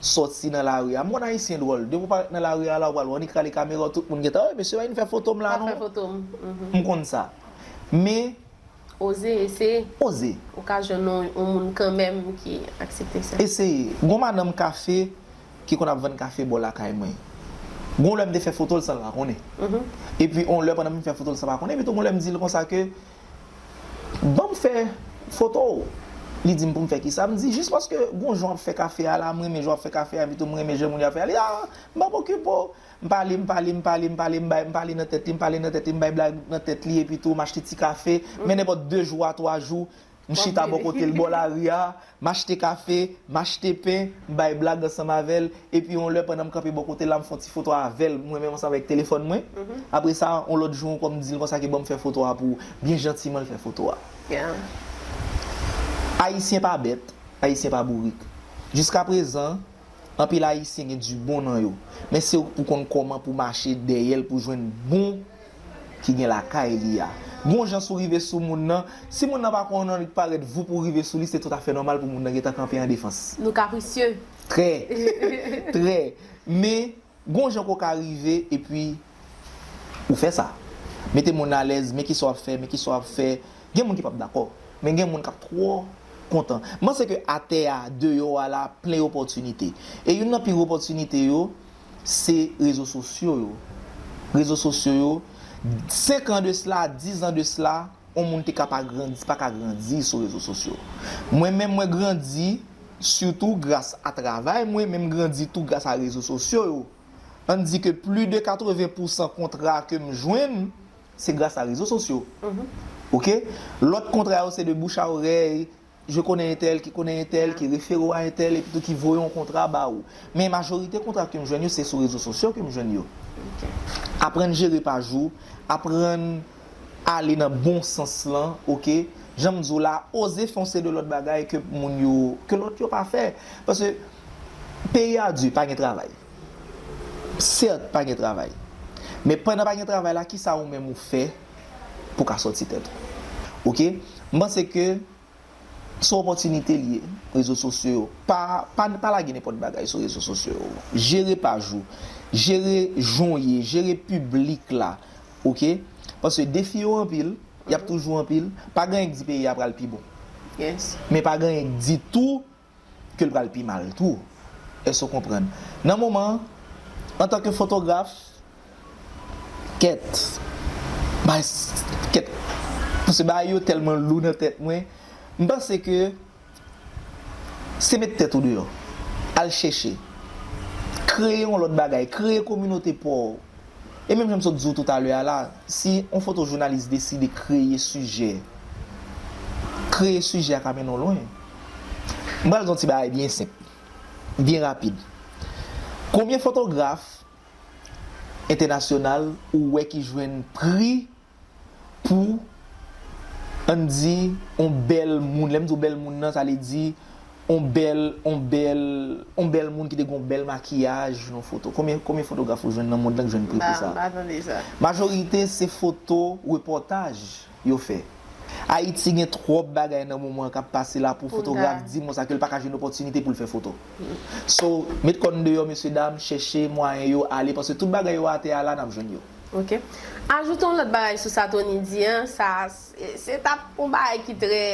sòti nan lari a. M konn Ayisyen dwòl. Depi w parèt nan lari a la, ou pral wè, annik rale kamera, tout moun gentan, "Ey, mesye, pa vin fè foto m la, non." Pa fè foto m. Mhm. M konn sa. Men, oze, eseye. Oze. Ou ka jwenn yon, yon moun kanmenm ki aksepte sa. Eseye. Gon madanm kafe ki konn ap vann kafe bò lakay mwen. Gon lè m te fè foto l san l pa konnen. Mhm. Epi, on lè pandan m fè foto l san l pa konnen, epi tou gon lè m di l konsa ke, "Ban m fè foto w." Li di m pou m fè kisa. M di, "Jis paske gon jan w ap fè kafe a la, m renmen jan w ap fè kafe a, epi tou m renmen jan moun yo ap fè a." Li, "A, m p ap okipe w." M pale, m pale, m pale, m pale, m bay, m pale nan tèt li, m pale nan tèt li, m bay blag nan tèt li, epi tou m achte ti kafe, men nenpòt de jou a twa jou, m chita bò kote l bò lari a, m achte kafe, m achte pen, m bay blag ansanm avè l, epi yon lè pandan m kanpe bò kote l la, m fè yon ti foto avè l, mwen menm ansanm avèk telefòn mwen. Apre sa, yon lòt jou ankò, m di l konsa ke ban m fè foto a pou ou. Byen jantiman, l fè foto a. Yeah. Ayisyen pa bèt, Ayisyen pa bourik. Jiskaprezan, anpil Ayisyen gen di bon nan yo, men se ou pou konn kòman pou mache dèyè l pou jwenn bon ki gen lakay li a. Gon jan si w rive sou moun nan, si moun nan pa konn annik parèt vou pou w rive sou li, se toutafè nòmal pou moun nan gentan kanpe an defans. Nou kaprisye. Trè. Trè. Men, gon jan ke w ka rive epi ou fè sa. Mete moun alèz, men kisa w ap fè, men kisa w ap fè. Gen moun ki p ap dakò, men gen moun k ap twò kontan. M panse ke atè a, deyò a la, plen opòtinite. E youn nan pi gwo opòtinite yo, se rezo sosyo yo. Rezo sosyo yo, senk an de sila, dis an de sila, yon moun te ka pa grandi, pa ka grandi sou rezo sosyo. Mwen menm, mwen grandi sitou gras a travay mwen, men m grandi tou gras a rezo sosyo yo. Ann di ke plis de katreven pousan kontra ke m jwenn, se gras a rezo sosyo. Oke? Lòt kontra yo, se de bouche à oreille, je connais un tel qui connaît un tel qui refere w a un tel, epi tou ki voye yon kontra ba ou. Men majorite kontra ke m jwenn yo, se sou rezo sosyo ke m jwenn yo. Aprann jere paj ou, aprann ale nan bon sans lan, oke? Jan m di w la, oze fè yon seri de lòt bagay ke moun yo, ke lòt yo pa fè. Paske peyi a di, pa gen travay. Sèt, pa gen travay. Men pandan pa gen travay la, kisa ou menm ou fè pou ka sòti tèt ou? Oke? M panse ke se opòtinite li ye, rezo sosyo yo. Pa, pa, pa lage nenpòt bagay sou rezo sosyo yo. Jere paj ou. Jere jan w ye, jere piblik la. Oke? Paske defi yo anpil, y ap toujou anpil. Pa gen anyen k di peyi a pral pi bon. Yes. Men pa gen anyen k di tou ke l pral pi mal tou. Èske w konprann? Nan moman an, antanke fotograf, kèt, bay, kèt, paske bagay yo tèlman lou nan tèt mwen, m panse ke se met tèt ou deyò. Al chèche. Kreye yon lòt bagay. Kreye kominote pa w. E menm jan m sot di w toutalè a la, si yon fotojounalis deside kreye sijè, kreye sijè a ka mennen w lwen. M pral di w yon ti bagay byen senp, byen rapid. Konbyen fotograf entènasyonal ou wè ki jwenn pri pou, ann di, yon bèl moun? Lè m di yon bèl moun nan, sa vle di yon bèl, yon bèl, yon bèl moun ki te gen yon bèl makiyaj nan foto. Konbyen, konbyen fotograf ou jwenn nan mond lan ki jwenn pri pou sa? M pa, m pa tande sa. Majorite se foto repòtaj yo fè. Ayiti gen twòp bagay nan moman an k ap pase la pou fotograf di m konsa ke l pa ka jwenn opòtinite pou l fè foto. So, met kò n deyò, mesye dam, chèche mwayen yo, ale, paske tout bagay yo atè a la, n ap jwenn yo. Ok. Ajoute yon lòt bagay sou sa Tony di an, sa, se, se t ap yon bagay ki trè,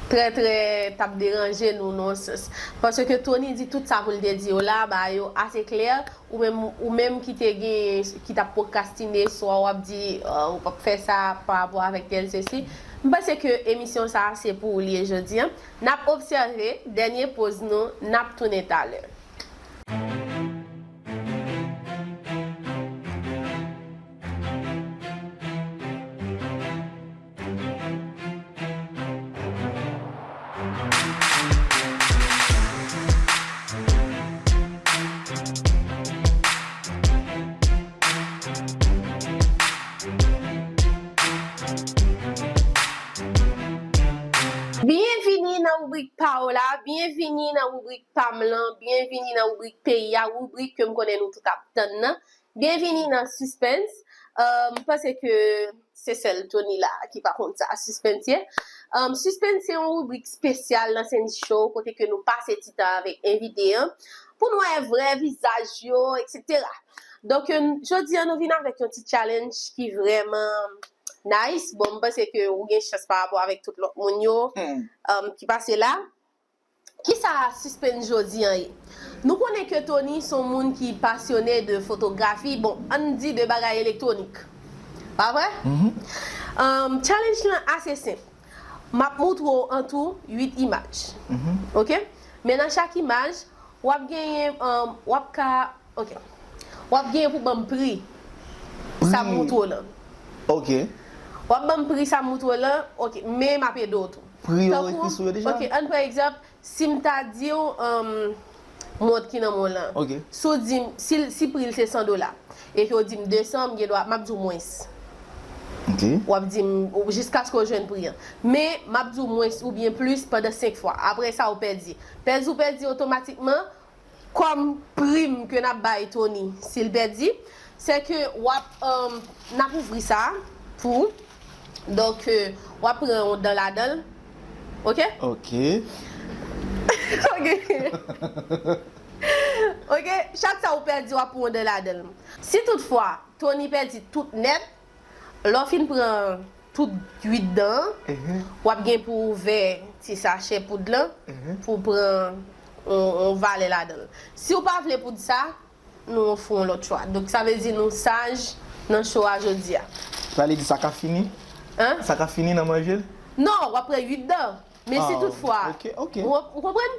trè, trè, t ap deranje nou nan yon sans. Paske Tony di tout sa pou l te di yo la, bagay yo ase klè, ou menm, ou menm ki te gen, ki t ap pwokrastine, swa w ap di, "Ah, ou p ap fè sa pa rapò avèk tèl sesi." M panse ke emisyon sa a se pou ou li ye jodi an. N ap obsève dènye poz nou, n ap tounen talè. Byenvini nan ribrik pa w la, byenvini nan ribrik pa m lan, byenvini nan ribrik peyi a, ribrik ke m konnen nou tout ap tann nan. Byenvini nan Sispens. Euh, m panse ke se sèl Tony la ki pa konn sa sispens ye. Um, sispens se yon ribrik espesyal nan Sendy Show kote ke nou pase ti tan avèk envite an pou nou wè vrè vizaj yo, et cetera. Donk, euh, jodi an nou vin avèk yon ti challenge ki vrèman nice. Bon, m panse ke ou gen chans pa rapò avèk tout lòt moun yo, um, ki pase la. Kisa sispens jodi an ye? Nou konnen ke Tony se yon moun ki pasyone de fotografi, bon, ann di de bagay elektwonik. Pa vre? Um, challenge lan ase senp. M ap moutre w an tou uit imaj. Oke? Men nan chak imaj, w ap genyen, um, w ap ka, oke. W ap genyen pou ban m pri sa m moutre w lan. Oke. W ap ban m pri sa m moutre w lan, oke, men m ap ede w tou. Pri yo ekri sou yo deja? Oke, ann pran egzanp, si m ta di w, um, mont ki nan men w lan. Oke. Si w di m, si, si pri l se san dola, e ke w di m de san, m gen dwa, m ap di w mwens. Oke. W ap di m, ou, jiskaske w jwenn pri an. Men, m ap di w mwens oubyen plis pandan senk fwa. Apre sa, ou pèdi. Pèdi, ou pèdi otomatikman, kòm prim ke n ap bay Tony, si l pèdi, se ke w ap, um, n ap ouvri sa pou ou. Donk, euh, w ap pran yon dan ladan l. Oke? Oke. Oke? Oke? Chak sa ou pèdi, w ap pran yon dan ladan l. Si toutfwa, Tony pèdi tout nèt, lè w fin pran tout uit dan an, w ap gen pou ouvè ti sachè poud lan pou w pran yon, yon valè ladan l. Si w pa vle poud sa, nou ofri w yon lòt chwa. Donk, sa vle di nou saj nan show a jodi a. Sa vle di sa ka fini? Hein? Sa ka fini nan manje l? Non, w ap pran uit dan. Men si toutfwa, oke, oke. Ou, ou konprann?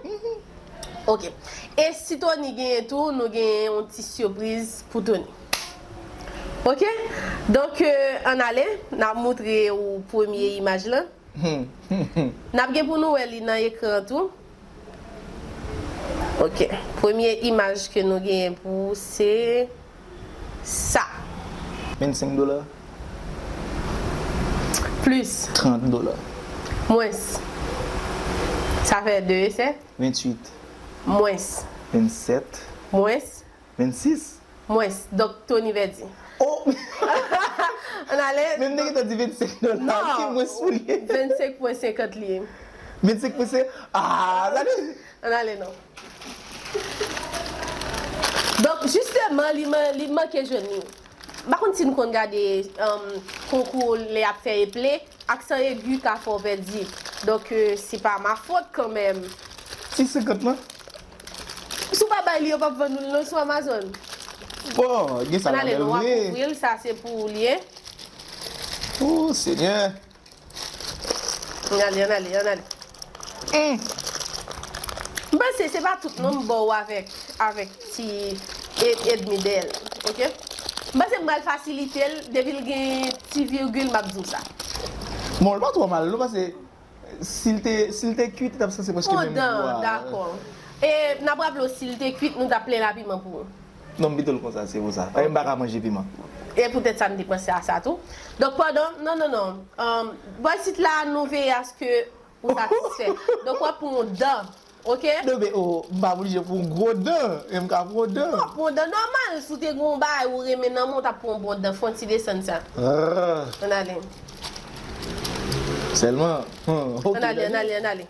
Oke. E si Tony genyen tou, nou genyen yon ti sipriz pou Tony. Oke? Donk, euh, ann ale, n ap moutre ou premye imaj lan. N ap gen pou nou wè li nan ekran an tou. Oke. Premye imaj ke nou genyen pou ou se sa. Vennsenk dola. Plis. Trant dola. Mwens. Sa fè de, se? Venntuit. Mwens. Vennsèt. Mwens. Vennsis. Mwens. Donk, Tony pèdi. Oh! Ann ale. Men m te gentan di vennsenk dola, ki mwens pou li? Vennsenk pwen senkant li ye. Vennsenk pwen senkant? Ah, gade! Ann ale non. Donk, jisteman, li man-, li manke jwenn li. M pa konn si n konn gade, um, konkou lè y ap fè eple, aksan egi ka fè w pèdi. Donk, euh, se pa ma fot kanmenm. Ti senkant lan? Si w pa bay li, yo p ap vann ou l non sou Amazon. Bon, gen sa ladan l vre. Ann ale non, w ap ouvri l, sa se pou ou li ye. Oh, Senyè. Ann ale, ann ale, ann ale. Mm. M panse se pa tout non m ba w avèk, avèk ti e-, edmi dèyè l, oke? M panse m pral fasilite l, depi l gen ti virgil, m ap di w sa. Bon, l pa twò mal, non, paske si l te, si l te kuit, li t ap sanse prèske menm gou a. Dakò. E n ap raple w, si l te kuit, nou t ap plen lapiman pou ou. Non, m pito l konsa, se pou sa. Paske m pa ka manje piman. E poutèt sa, m te panse a sa tou. Donk, pandan, non, non, non. Um, bò isit la, nou veye aske ou satisfè. Donk, w ap pran yon dan, oke? Non, men, oh, m pa oblije pran yon gwo dan. Men m ka pran yon dan. Non, pran yon dan nòmal. Si w te gen yon bagay ou renmen nan men w, w t ap pran yon bon dan. Fè yon ti desann sa. Ah. Ann ale. Sèlman, hmm, oke, ann ale, ann ale, ann ale.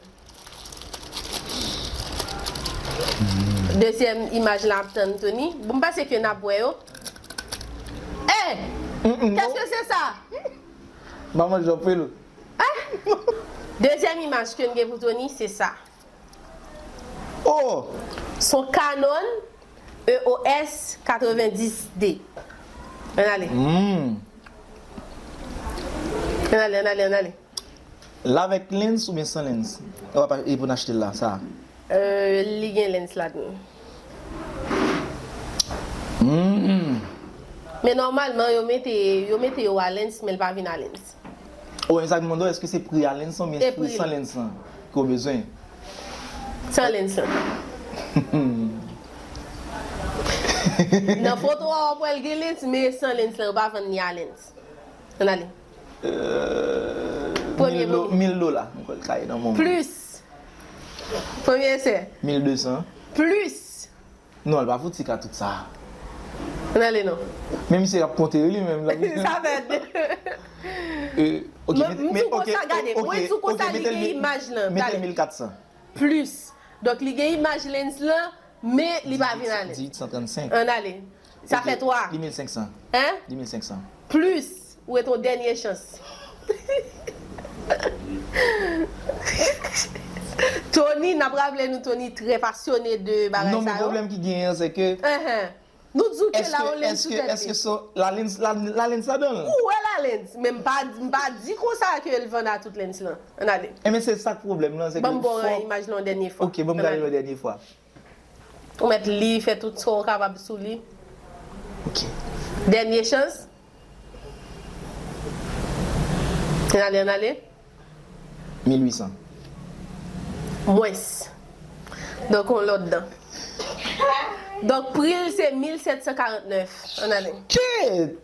Dezyèm imaj la ap tann Tony. Bon, m panse ke n ap wè yo. Hey! Qu'est-ce que c'est ça? Manman Jean Paul. Hein? Dezyèm imaj ke n gen pou Tony, se sa. Oh! Son Canon E O S katrevendis D. Ann ale. Hmm. Ann ale, ann ale, ann ale. L avèk lens oubyen san lens? Ou pa, e pou n achte l la, sa? Euh, li gen lens ladan. Hmm. Men nòmalman, yo mete, yo mete yo a lens, men l pa vin a lens. Oh, e sa k mande w, èske se pri a lens lan oubyen pri san lens lan ke w bezwen? San lens lan. Nan foto a, w ap wè l gen lens, men san lens lan, yo pa vann li a lens. Ann ale. Euh, premye mil do-, mil dola, m kwè l ka ye nan moman. Plis. Premye esè. Mil de san. Plis. Non, l pa fouti ka tout sa. Ann ale non. Men misye ap konte li menm la. Sa fè de. Euh, ok, Mwen m di w konsa, gade, mwen di w konsa li gen imaj lan. Gade. Mete mil kat san. Plis. Donk li gen imaj lens lan, men li pa vin ale. Dizuit san trannsenk. Ann ale. Sa fè twa. Di mil senk san. Hein? Di mil senk san. Plis. Ou ret yon dènye chans. Tony, n ap raple nou, Tony trè pasyone de bagay sa yo. Non, men pwoblèm ki genyen an, se ke Enhen. Nou di w ke la yon lens sou tèt li. Èske so la lens la, la lens ladan l? Ou wè la lens, men m pa, m pa di konsa ke l vann a tout lens lan. Ann ale. Enben se sa k pwoblèm lan, se ke Ban m ba w fòk imaj lan yon dènye fwa. Ok, ban m gade yon dènye fwa. Ou mèt li, fè tout sa w kapab sou li. Ok. Dènye chans. Ann ale, ann ale. Mil uit san. Mwens. Donk, yon lòt dan. Donk, pri l se mil sèt san karant nèf. Ann ale. Kèt!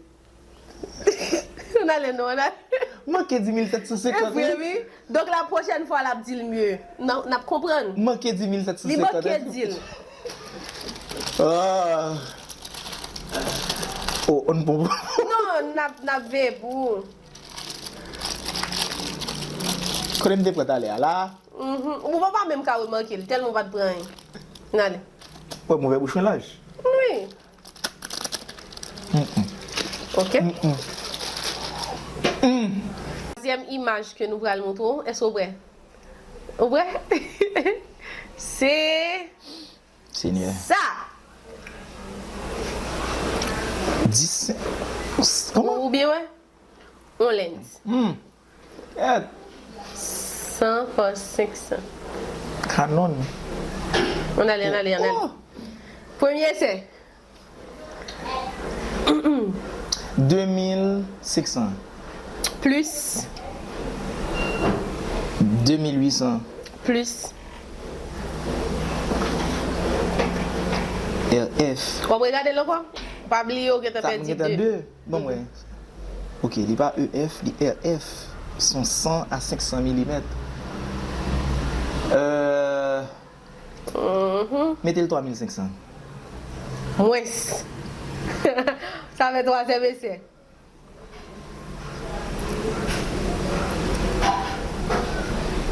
Ann ale, non, ann ale. Manke di mil sèt san senkant, Vre, wi. Wi. Donk, la pwochèn fwa, l ap di l mye. N a- n ap konprann. Manke di mil sèt san senkant. Li manke di l. Ah. Oh, on bon. Non, n ap, n ap veye pou ou. Kote m te pran talè a la? Mhm. Ou pa pa menm ka remake l, tèlman w pa t pran anyen. Ann ale. Wè, move bouch mwen laj. Wi. Ok. Twazyèm imaj ke nou pral montre w, èske w prè? Ou prè? Se Senyè. Sa! Dis. Kòman? Ou byen wè? On lens. Hmm. Kèt. San pa senk san. Canon. Ann ale, ann ale, ann ale. Oh! Premye esè. De mil senk san. Plis. De mil uit san. Plis. R F. W ap regade l ankò? Pa bliye w gentan Sa pèdi mwen gentan de. De. Bon, mwen. Ok, li pa E F, li R F. Se yon san a senk san milimèt. Euh, Mhm. Mete l twa mil senk san. Mwens. Sa fè twazyèm esè.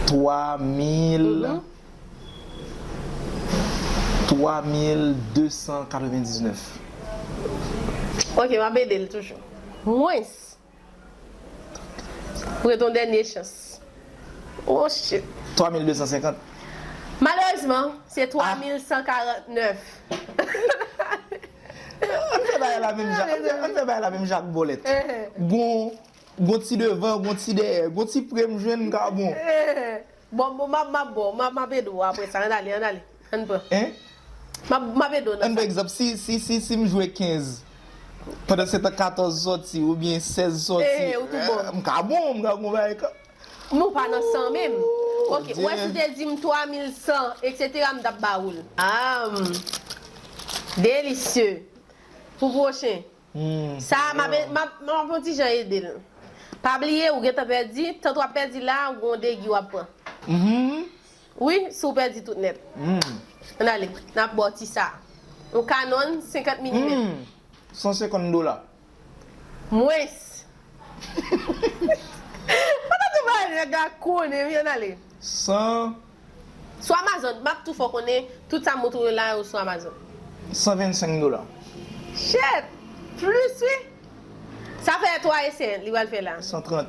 Twa mil. Mhm. Twa mil de san katrevendiznèf. Ok, m ap ede l toujou. Mwens. Pou ret yon dènye chans. Oh shit. Twa mil de san senkant. Malerezman, se twa mil san karant nèf. Ann fè bagay la menm jan. Ann fè, ann fè bagay la menm jan ak bòlèt. Gon, gon ti devan, gon ti dèyè, gon ti pre m jwenn m ka bon. Bon, bon, m ap, m ap bon, m ap, m ap ede w apre sa. Ann ale, ann ale. Ann pran. Hein? M ap, m ap ede w nan Ann sa. Egzanp, si, si, si, si m jwe kenz, pandan se tan katòz sòti oubyen sèz sòti, Eh, ou tou bon. M ka bon, m ka bon bagay ka. M ou pa nan san menm. Ok, Dye. Wè si w te di m twa mil san, etsetera, m t ap ba ou l. Ah, mm. Delisye. Pou pwochen. Hmm. Sa, m ap, m ap, m ap yon ti jan ede l. Pa bliye, ou gentan pèdi, tant w ap pèdi la, ou gon degi w ap pran. Mhm. Wi, si w pèdi tout nèt. Hmm. Ann ale, n ap ba w ti sa. Yon Canon senkant milimèt. Hmm. San senkant dola. Mwens. Pandan tou bagay nèg la konnen, wi, ann ale. San. Sou Amazon, m ap tou fè w konnen, tout sa m montre w la yo sou Amazon. San vennsenk dola. Shit! Plis, wi. Sa fè twa esè, li pral fè la. San trant.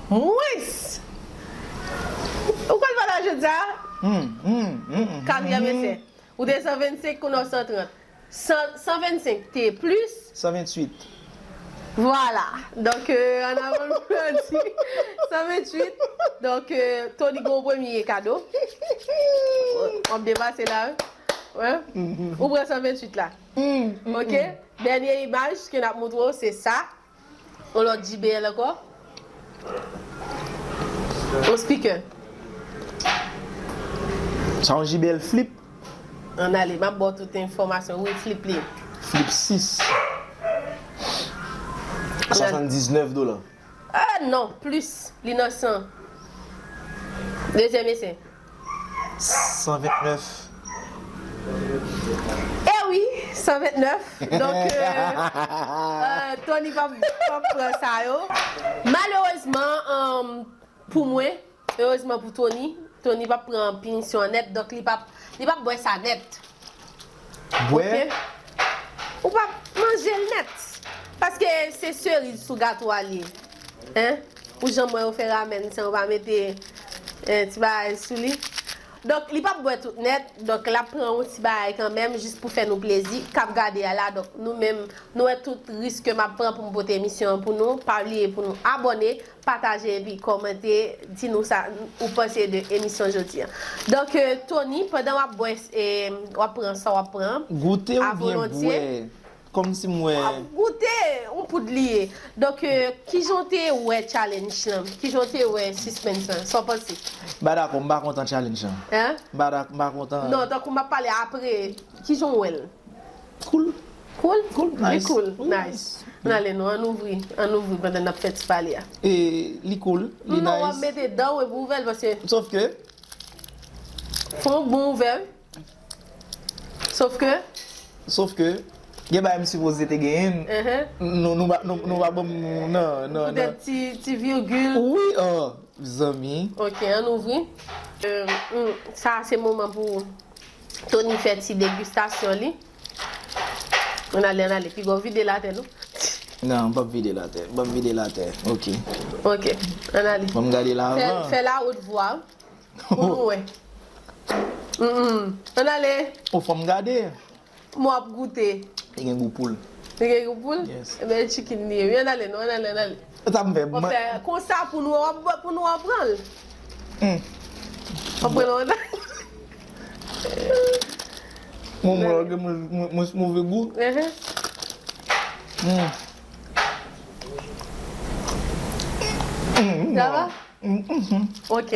Mwens! Ou konn valè jodi a? Hmm, hmm, hmm, hmm. Katriyèm esè. Ou te san vennsenk, kounye a w san trant. San, san vennsenk te plis. San venntuit. Vwala. Donk, euh, an avan nou di san venntuit. Donk, euh, Tony gon premye kado. W ap depase la, wi. Wi. Ou pran san venntuit la. Ok? Dènye imaj ke n ap montre w, se sa. Yon lòt J B L ankò. Yon speaker. Sa yon J B L flip. Ann ale, m ap ba w tout enfòmasyon. Wi, flip li. Flip sis. Swasanndiznèf dola. Ah non, plis. Li nan san. Dezyèm esè. San vennèf. E wi, San vennèf. Donk, euh, euh, Tony p ap, p ap pran sa yo. Malerezman, um, pou mwen, erezman pou Tony, Tony p ap pran pinisyon an nèt, donk li p ap, li p ap bwè sa nèt. Bwè? Ok? Ou p ap manje l nèt. Paske se seriz sou gato a li ye. Hein? Ou janm wè yo fè ramen san yo pa mete, eh, ti bagay sou li. Donk, li p ap bwè tout nèt. Donk, l ap pran yon ti bagay kanmenm, jis pou fè nou plezi, k ap gade a la. Donk, nou menm, nou wè tout risk ke m ap pran pou m pote emisyon an pou nou. Pa bliye pou nou abòne, pataje epi kòmante, di nou sa ou panse de emisyon jodi a. Donk, euh, Tony, pandan w ap bwè, eh, w ap pran sa w ap pran, goute oubyen bwè? Kòmsi m wè. W ap goute, yon poud li ye. Donk, euh, kijan w te wè challenge lan? Kijan w te wè suspense lan? Sa w panse? M pa dakò, m pa kontan challenge lan. Hein? M pa dak-, m pa kontan. Non, tankou m ap pale apre, kijan w wè l? Cool. Cool? Cool, li nice. Cool, nice. Ann ale non, ann ouvri, ann ouvri pandan n ap fè ti pale a. E li cool, li nice. Non, w ap mete dan w epi w ouvè l, paske. Sòf ke. Fò w bon ouvè, wi. Sòf ke. Sòf ke, gen bagay m sipoze te genyen. Uhum. Nou, nou pa, nou, nou pa ban m, non, non, non. Poutèt ti, ti virgil. Wi, oh, zanmi. Ok, ann ouvri. Euh, hmm, sa se moman pou Tony fè ti degustasyon li. Ann ale, ann ale. Piga w vide l atè, non? Non, m p ap vide l atè. M p ap vide l atè. Ok. Ok, ann ale. Ban m gade l avan. Fè, fè l a wot vwa. Pou nou wè. Mm, mm. Ann ale. O, fò m gade. M ap goute. Li gen gou poul. Li gen gou poul? Yes. Ebyen, chicken li ye. Wi, ann ale, non, ann ale, ann ale. Sa m fè. W ap fè konsa pou nou, w ap, pou nou w ap pran l. Mm. W ap pran l, w ap. Mwen, mwen, mwen, mwen, mwen move gou. Mhm. Mm. Mm, sa va? Mm, mhm. Ok.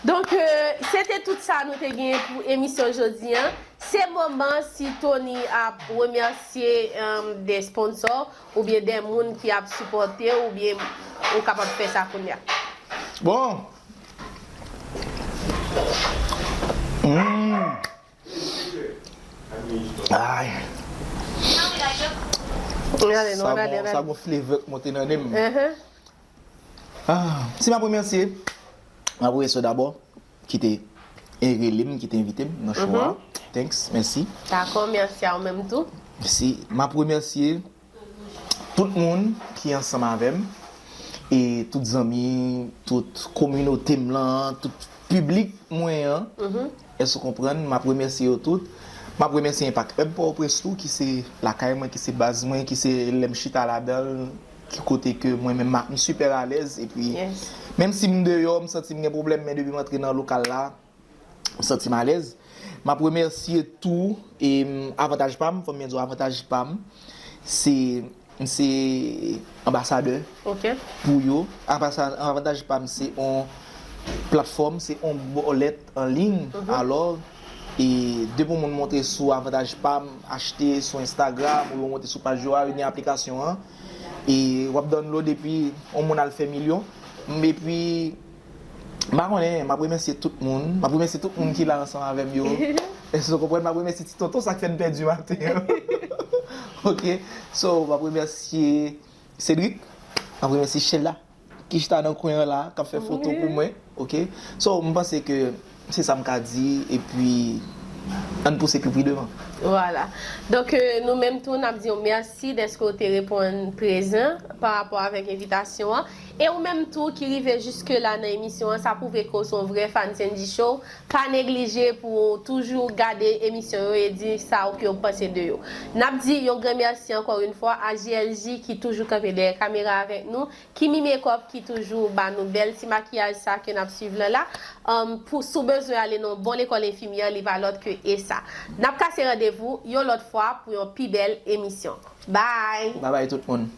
Donk, euh, se te tout sa nou te genyen pou emisyon jodi a. Se moman si Tony ap remèsye, euh, de sponsò oubyen de moun ki ap sipòte w, oubyen ou kapab fè sa kounye a. Bon. Mm. Ay. Ann ale, non, ann ale, ann ale. Sa bon, sa bon flavor k monte nan nen m. Mhm. Ah, si m ap remèsye, m ap remèsye w dabò, ki te, e, rele m, ki te envite m nan show a. Mhm. Thanks, mèsi. Dakò, mèsi a ou menm tou. Mèsi. M ap remèsye tout moun ki ansanm avè m, e tout zanmi, tout kominote m lan, tout piblik mwen an. Mhm. Èske w konprann? M ap remèsye yo tout. M ap remèsye Impact Hub Pòtoprens tou, ki se lakay mwen, ki se baz mwen, ki se lè m chita ladan l, ki kote ke mwen menm m ap, m super alèz, epi yes, menm si m deyò, m santi m gen pwoblèm, men depi m antre nan lokal la, m santi m alèz. M ap remèsye tou, e, Avantaj Pam, fò m byen di w Avantaj Pam, se, se anbasadè, ok, pou yo. Abasa-, Avantaj Pam se on platfòm, se on bòlèt an liy. Mhm. Alò, e depi yon moun monte sou Avantaj Pam, achte sou Instagram, ou yo monte sou paj yo a, yo gen aplikasyon an, e w ap download epi yon moun al fè milyon. Epi, m pa konnen, m ap remèsye tout moun. M ap remèsye tout moun ki la ansanm avè m yo. Èske w konprann? M ap remèsye ti tonton, sa k fè n pèdi maten an. Ok. So, m ap remèsye Cédric. M ap remèsye Sheila, ki chita nan kwen an la, k ap fè foto pou mwen. Ok. So, m panse ke se sa m ka di, epi ann pouse pi pri devan. Vwala. Donk, euh, nou menm tou, n ap di w mèsi dèske w te reponn prezan pa rapò avèk envitasyon an. E ou menm tou ki rive jiske la nan emisyon an, sa pwouve ke w se yon vrè fan Sendy Show. Pa neglije pou w toujou gade emisyon yo e di sa w ke w panse de yo. N ap di yon gran mèsi ankò yon fwa a J L J ki toujou kanpe dèyè kamera avèk nou, Kimi Makeup ki toujou ba nou bèl ti makiyaj sa ke n ap swiv lan la. Um, pou, si w bezwen ale nan yon bon lekòl enfimyè, li pa lòt ke E S A. N ap kase randevou yon lòt fwa pou yon pi bèl emisyon. Bye! Babay tout moun.